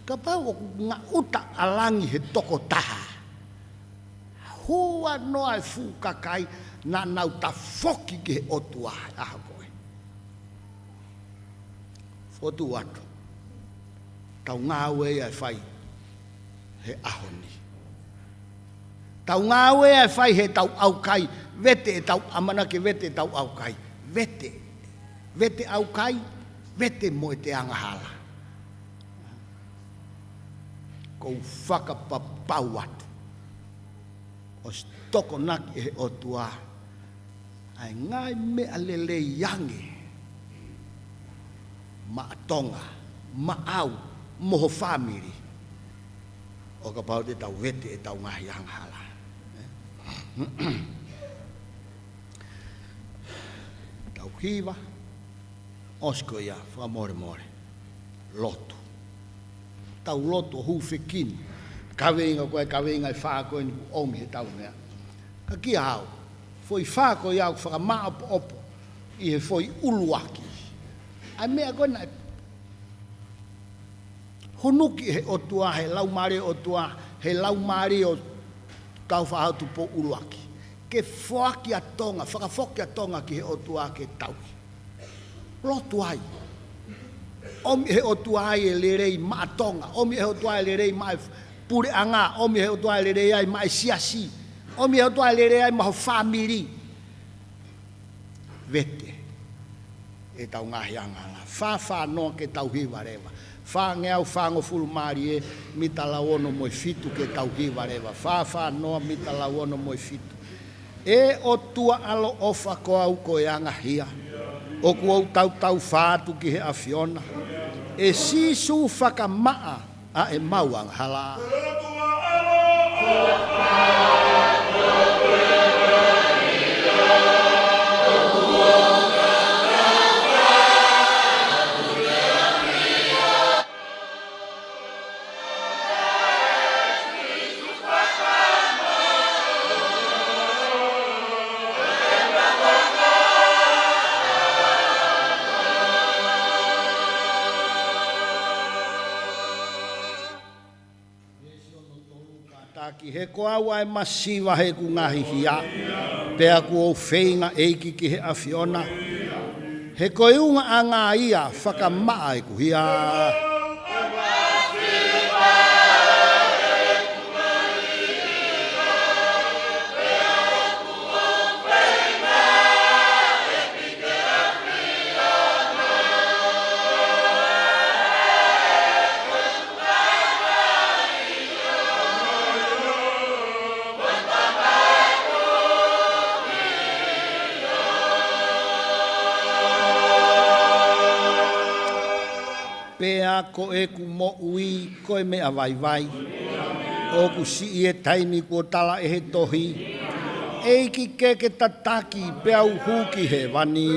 Kapau ʻoku ngaʻuta ʻa langi he tokotaha, huanoa e fuʻu kakai naʻa nau tafoki ki he ʻOtua he ʻaho ko ē. Fotu atu. ʻEtau ngāue ia ʻe fai he ʻaho ni. ʻEtau ngāue ia ʻe fai heʻetau ʻaukai, vete ʻetau ʻamanaki, vete ʻetau ʻaukai, vete, vete ʻaukai, vete mo ʻete angahala. ʻOku ou fakapapau atu, ʻosi tokonaki ʻe he ʻOtua ʻa e ngaahi meʻa lelei ange maʻa Tonga, maʻau, mo ho fāmili, ʻo kapau te tau vete ʻetau ngaahi angahala. Tau hiva, ʻosi ko ia, fakamolemole. Lotu. Tau lotu ʻo hūfekina. Kaveinga ko ē, kaveinga ʻe fā ko eni kuo ʻomi heʻetau meʻa. Ka kia au, foʻi fā ko ia ʻoku fakamāʻopoʻopo ʻi he foʻi ʻuluaki. ʻA e meʻa ko ē naʻe hunuki ʻe he ʻOtua, he Laumālie ʻo e ʻOtua, he Laumālie ʻo Tāufaʻāhau Tupou ʻUluaki. Ke foaki ʻa Tonga, fakafoki ʻa Tonga ki he ʻOtua ke tauhi. lotu ai. ʻOmi ʻe he ʻOtua ai e lelei maʻa Tonga. ʻOmi ʻe he ʻOtua e lelei maʻa e puleʻanga. ʻOmi ʻe he ʻOtua e lelei ai maʻa e siasi. ʻOmi ʻe he ʻOtua e lelei ai maʻa ho fāmili. Vete ʻetau ngaahi angahala. Fāfānoa ke tau hiva leva. Fāngeau fāngofulu mā lie, mita lau ono mo e fitu ke tau hiva leva. Fāfānoa, mita lau ono mo e fitu. ʻE ʻOtua ʻaloʻofa, ko au ko e anga hia. ʻOku ou tautau fā atu ki he ʻAfiona. ʻE Sīsū, fakamaʻa ʻa ʻemau angahala. Kātaki, he ko au ʻa e masiva heʻeku ngaahi hia, pea kuo u feinga, ʻEiki, ki he ʻAfiona. He ko e ungaʻanga ia, fakamaʻa ʻeku hia. Pea ko ʻeku moʻui ko e meʻa vaivai. ʻOku siʻi e taimi kuo tala ʻe he tohi. ʻEiki ke ke tataki pea u hū ki hēvani.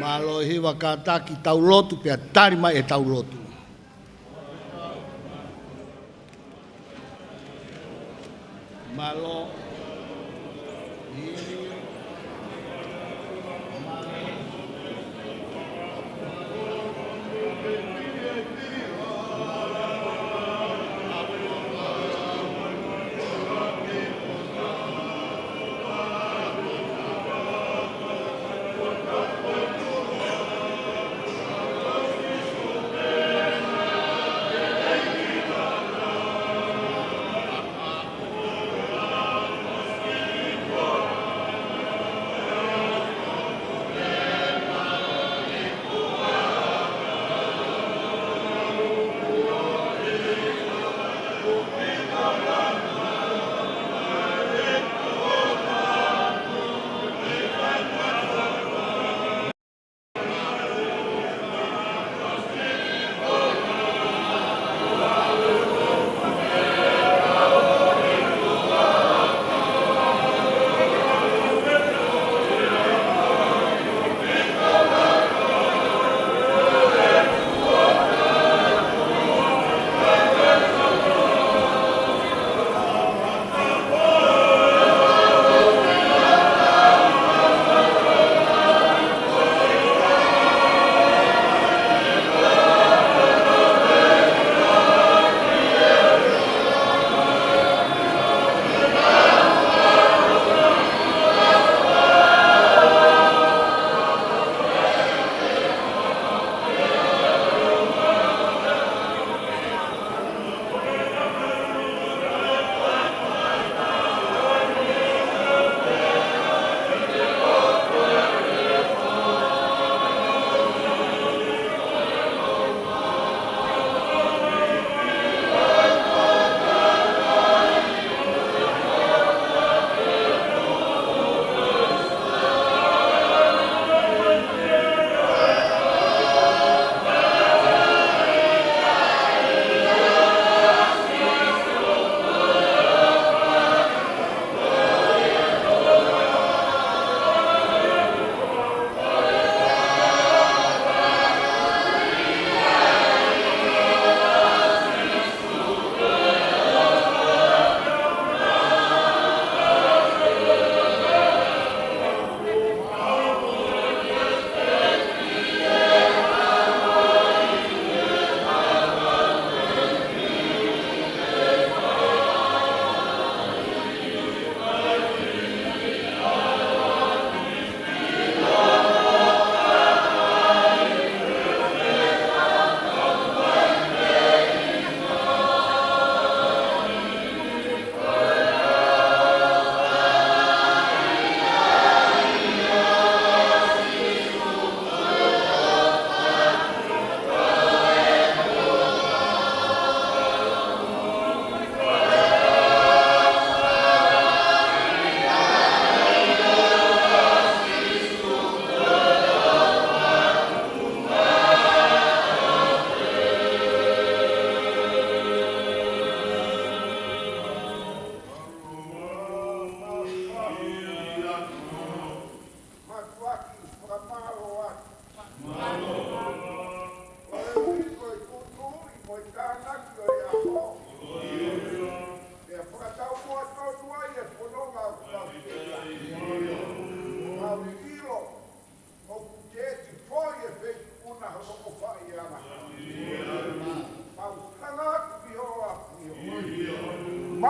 Mālō e hiva, kātaki, tau lotu pea tali mai ʻetau lotu. Mālō.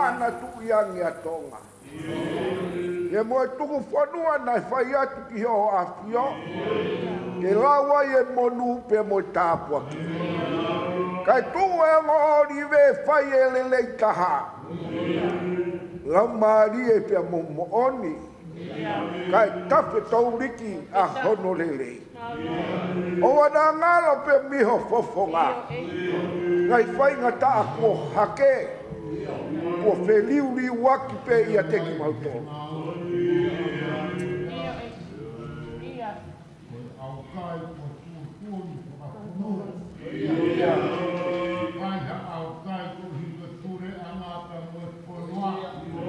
ʻAna Tuʻi ange ʻa Tonga. Ke mo e tuku fonua naʻe fai atu ki hoʻo ʻAfio, ke lau ai e monū pea mo e tāpuaki. Kae tuʻu e ongo ʻōlive fai e lelei taha, laumālie pea mo moʻoni. Kae tafe touliki ʻa hono lelei. ʻOua naʻa ngalo pē mei ho fofonga ngaahi faingataʻa kuo hake, kuo feliuliuaki pē ʻiate kimautolu.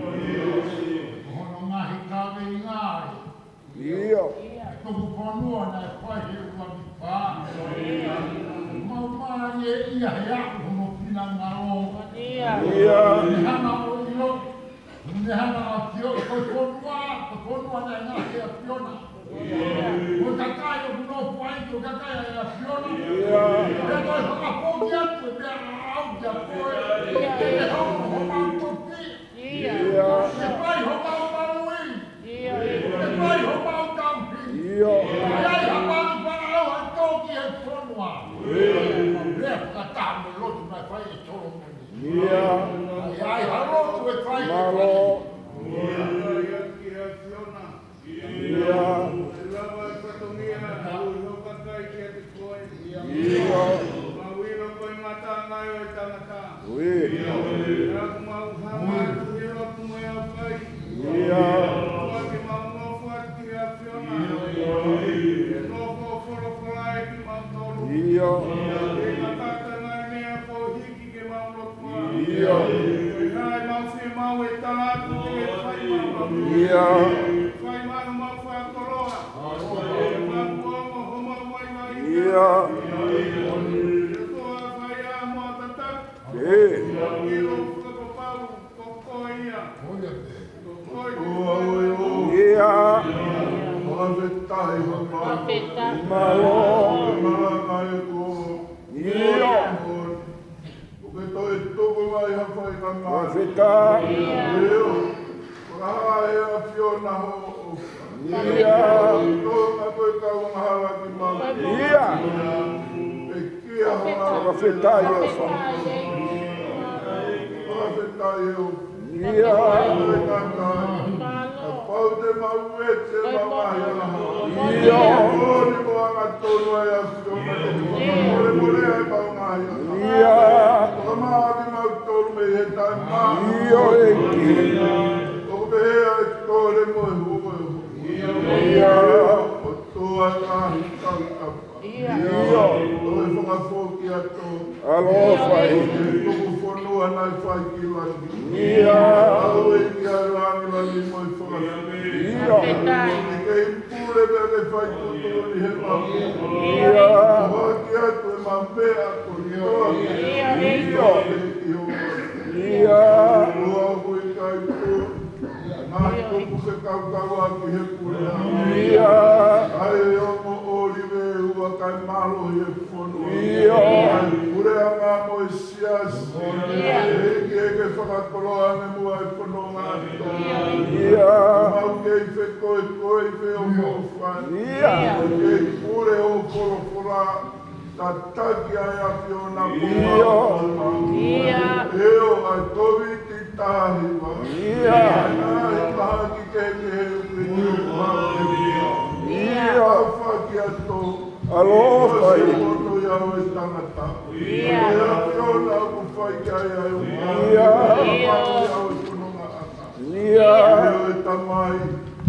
Ko hono ngaahi kaveinga ʻIo. Tuku fonua naʻe fai he ua ni pā. Mau mālie ia he ʻaho hono finangalo. ʻIo. Ne hanga ʻo ʻilo, ne hanga ʻo ʻafio, ko e fonua, ko e fonua naʻe ngaohi ʻe he ʻAfiona. Ko e kakai ʻoku nofo ai, ko e kakai ʻa e ʻAfiona. ʻIo. Pea ko e fakafoki atu e meʻa ʻaʻau kia koe. Ke ke hoko ko homau tofiʻa. ʻIo. Ke fai homau maluʻi. ʻIo. Ke fai homau tauhi. ʻIo. ʻE ʻi ai ha mali fakaʻau ʻe tō ki he fonua. ʻIo. Lea fakataha mo e lotu naʻe fai ʻe Solomone. ʻIo. ʻE ʻi ai ha lotu ʻe fai ʻe Mālō. Solomone. ʻIo. ʻIo. ʻE lava e fatongia ʻo e kakai kiate koe. ʻIo. Mau ʻilo ko e ngataʻanga ʻo e tangata. Ui. Pea ʻoku mau hanga atu he lotu mo e ʻaofai. ʻIo. Koeʻuhi ke mau nofo atu ki he ʻAfiona. ʻIo. Ke nofo folofola ʻe kimautolu. ʻIo. Ke ngata atu ngaahi meʻa kuo hiki ke mau lotu ai. ʻIo. Ko e hā ʻemau fiemaʻu ʻe tala atu ke fai maʻu. ʻIo. Fai maʻu homau fakakoloa. Fai maʻu homau vaivai. ʻIo. Ko e toa fai ʻa mo tataki. ʻE. ʻIlo fakapapau ko koe ia. Ko koe ia. ʻIo. Fakafetaʻi, fakafetaʻi. Mālō. Malanga e ko. ʻIo. ʻOku ke toe tuku mai ha fai ka mai. Fakafetaʻi. ʻIo. Fakahā ʻe he ʻAfiona hoʻo ʻofa. ʻIo. Tō ka ko e kau angahala ki mau. ʻIo. ʻEiki ʻa hoʻo. Fakafetaʻi ʻofa. Fakafetaʻi ʻofa. ʻIo. Kapau te mau ʻeke mau ngaahi angahala. ʻIo. Moʻoni mo angatonu ai ʻa e ʻAfiona ke ne fakamolemole ai mau ngaahi angahala. ʻIo. Fakamaʻa kimautolu mei he taʻemaʻa. ʻIo, ʻEiki. ʻOku pehē ʻa e kole mo e huʻu. ʻIo. ʻOtua ngaahi tautapa. ʻIo. ʻIo. ʻOku fakafoki atu. ʻAlofa ʻEiki. Tuku fonua naʻe fai ki langi. ʻIo. ʻAu ʻEiki ʻa e langilangi mo e fakafoki. ʻIo. Ke pule pea ke fai tuʻutuʻuni he mau. ʻIo. Foaki atu ʻemau meʻa kotoa. ʻIo. ʻIo. ʻIo. ʻOku ʻikai pule. Ngaahi kupu fekauʻaki he pule. ʻIo. ʻA e ongo ʻōlive ua kae mālohi e fonua. ʻIo. ʻA e puleʻanga mo e siasi. ʻIo. ʻEiki ke fakakoloa ange muʻa e fononga ʻAfiona. ʻIo. Mau kei fekoekoe feʻofoʻofani. ʻIo. Kei pule ʻo folofola. Tataki ʻa e ʻAfiona. ʻIo. ʻIo. ʻE ʻo ʻa e Kōviti taha hiva. ʻIo. ʻA e ngaahi mahaki kehekehe ʻoku ʻi he ʻaho ni. ʻIo. ʻOfa ki he ʻOtua. ʻAlofa ʻEiki. Ko e ʻOtua ia ʻo e tangata. ʻIo. Ko e ʻAfiona ʻoku fai ki ai ʻa e ʻuhinga. ʻIo. ʻIo. ʻIo ʻe Tamai,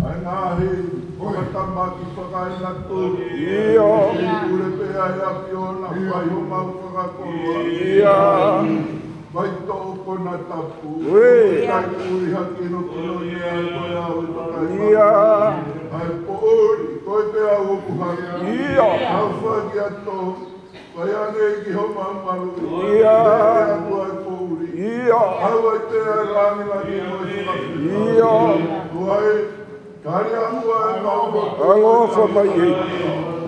ʻa e ngaahi fakatamaki fakaenatula. ʻIo. Kei pule pē ʻa e ʻAfiona, fai homau fakakoloa. ʻIo. Fai toʻo konatapu. ʻIo. Kai puli haki no kino ne ai ko e au e tokai. ʻIo. ʻA e poʻuli, ko e pē au ʻoku haki. ʻIo. ʻAlofa ki he ʻOtua. Fai ange ki homau malu. ʻIo. Fai ange ʻa e poʻuli. ʻIo. ʻAu ai pē ʻa e langilangi mo e fakafoki. ʻIo. ʻOua ʻe kali ange ʻa e mau. ʻAlofa mai ʻEiki.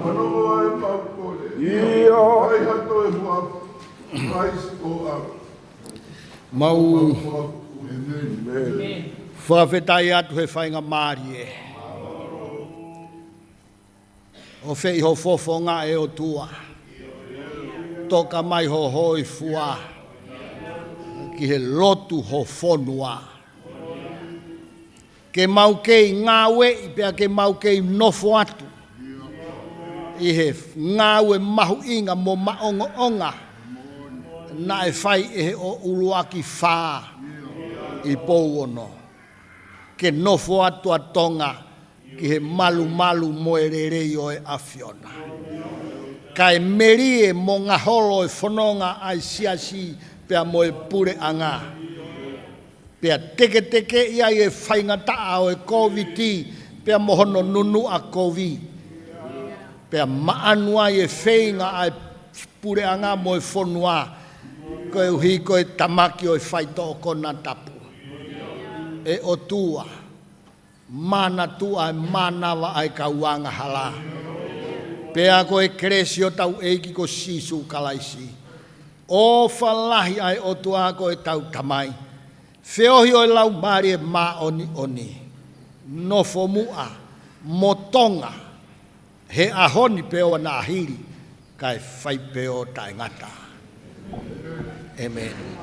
Fanongo ʻa e mau kole. ʻIo. Fai ha toe huafa. Fai si ko au. Mau. Mau huafa. Fakafetaʻi atu he faingamālie ʻo fai ho fofonga ʻe ʻOtua. Toka mai ho hōifua ki he lotu ho fonua. Ke mau kei ngāueʻi pea ke mau kei nofo atu ʻi he ngāue mahuʻinga mo maʻongoʻonga naʻe fai ʻe he ʻuluaki fā ʻi Pouono. Ke nofo atu ʻa Tonga ki he malumalu mo e lelei ʻo e ʻAfiona. Kae melie mo ngaholo e fononga ʻa e siasi pea mo e puleʻanga. Pea teketekeʻi ai e faingataʻa ʻo e Kōviti pea mo hono nunuʻa kovi. Pea maʻanu ai e feinga ʻa e puleʻanga mo e fonua, koeʻuhi ko e tamaki ʻo e faitoʻo konatapu. ʻE ʻOtua, manatuʻa e mānava ʻa e kau angahala. Pea ko e kelesi ʻo hotau ʻEiki ko Sīsū Kalaisi, ʻofa lahi ʻa e ʻOtua ko ʻetau Tamai, feohi ʻo e Laumālie Māʻoniʻoni, nofo muʻa mo Tonga he ʻaho ni pea ʻo ʻaho hili, kae fai pē ʻo taʻengata. ʻĒmeni.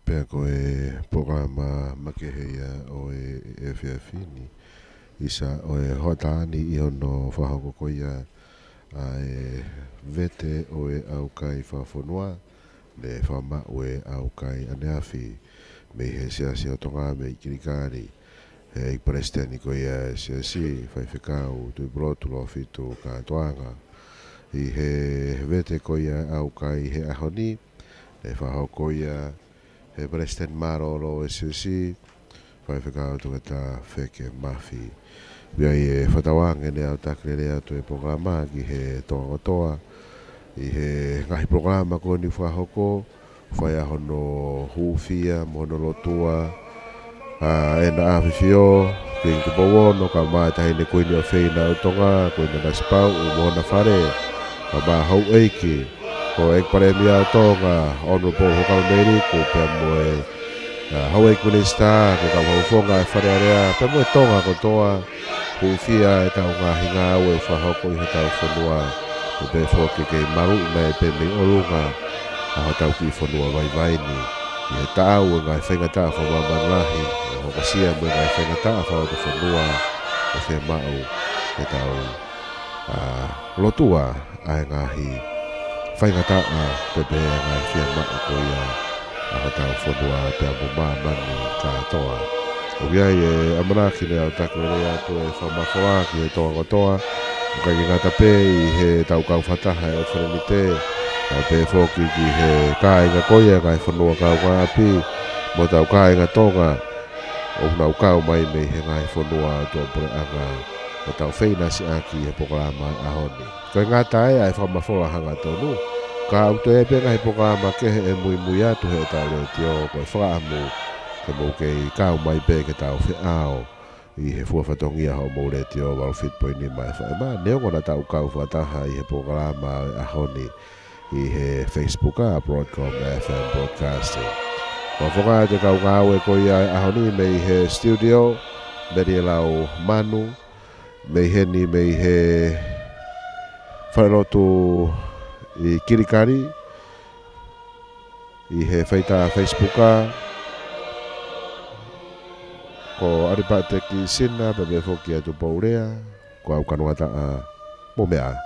Pea ko e polokalama makehe ia ʻo e efiafi ni, ʻisa ʻo e hoʻatā ni ʻi hono fakahoko ko ia ʻa e vete ʻo e ʻaukai fakafonua, ne fakamaʻu e ʻaukai ʻaneafi mei he Siasi ʻo Tonga mei Kilikali, he ʻEiki Palesiteni ko ia e Siasi, Faifekau Tuʻipulotu Lōfitu Kātoanga. ʻI he vete ko ia ʻaukai he ʻaho ni, ne fakahoko ia he Palesiteni Mālōlō e Siasi, Faifekau Toketā Feke Mafi. ʻOku ʻi ai e fakatauange ne au taki lelei atu e polokalama ki he Tonga kotoa, ʻi he ngaahi polokalama ko eni fakahoko, fai ʻa hono hūfia mo hono lotua ʻa ʻEna ʻAfifio, Kuini Tupou Ono, kae ʻumaʻā e Taʻahine Kuini ʻofeina ʻo Tonga, Kuini Nanasipauʻu mo hona fale, kae ʻumaʻā houʻeiki, ko e ʻEiki Palēmia ʻo Tonga, Honourable Huʻakavameiliku, pea mo e, ʻa, Houʻeiki Minisitā, ko e kau fakafofonga e Fale Alea, pea mo e Tonga kotoa, hūfia ʻetau ngaahi ngāue ʻoku fakahoko ʻi hotau fonua, pea pehē foki ke kei maluʻi mai pē mei ʻolunga ʻa hotau kiʻi fonua vaivai ni, ʻi he taʻau e ngaahi faingataʻa fakamāmani lahi, ʻo hokosia mo e ngaahi faingataʻa fakalotofonua ʻoku fiemaʻu ke tau, ʻa, lotua ʻa e ngaahi faingataʻa, pea pehē ʻa e ngaahi fiemaʻu ko ia ʻa hotau fonua pea mo māmani kātoa. ʻOku ʻi ai e ʻamanaki ne au taki lelei atu e fakamafola ki he Tonga kotoa, ʻo ʻikai ke ngata pē ʻi heʻetau kau fakataha ʻi he ʻOtu Felenite, kae pehē foki ki he kāinga ko ia ngaahi fonua kaungāʻapi, mo hotau kāinga Tonga, ʻoku nau kau mai mei he ngaahi fonua tuʻapuleʻanga, ʻo tau feʻinasiʻaki he polokalama ʻo e ʻaho ni. ʻIkai ngata ai ʻa e fakamafola hangatonu, ka ʻoku toe ʻi ai pē ngaahi polokalama kehe ʻe muimui atu heʻetau letiō, ko e fakaʻamu ke mou kei kau mai pē ke tau feʻao ʻi he fua fatongia hoʻomou letiō valu fitu poini nima F M. Neongo naʻa tau kau fakataha ʻi he polokalama ʻo e ʻaho ni ʻi he Facebook ʻa Broadcom F M Broadcasting. Ko e founga atu e kau ngāue ko ia ʻo e ʻaho ni mei he studio, Meli e Lau Manu, mei heni mei he falelotu ʻi Kilikali, ʻi he faitā Facebook, ko ʻAlipate Kisina, pea pehē foki ʻa Tupou Lea, ko au Kanuataʻa Mumea.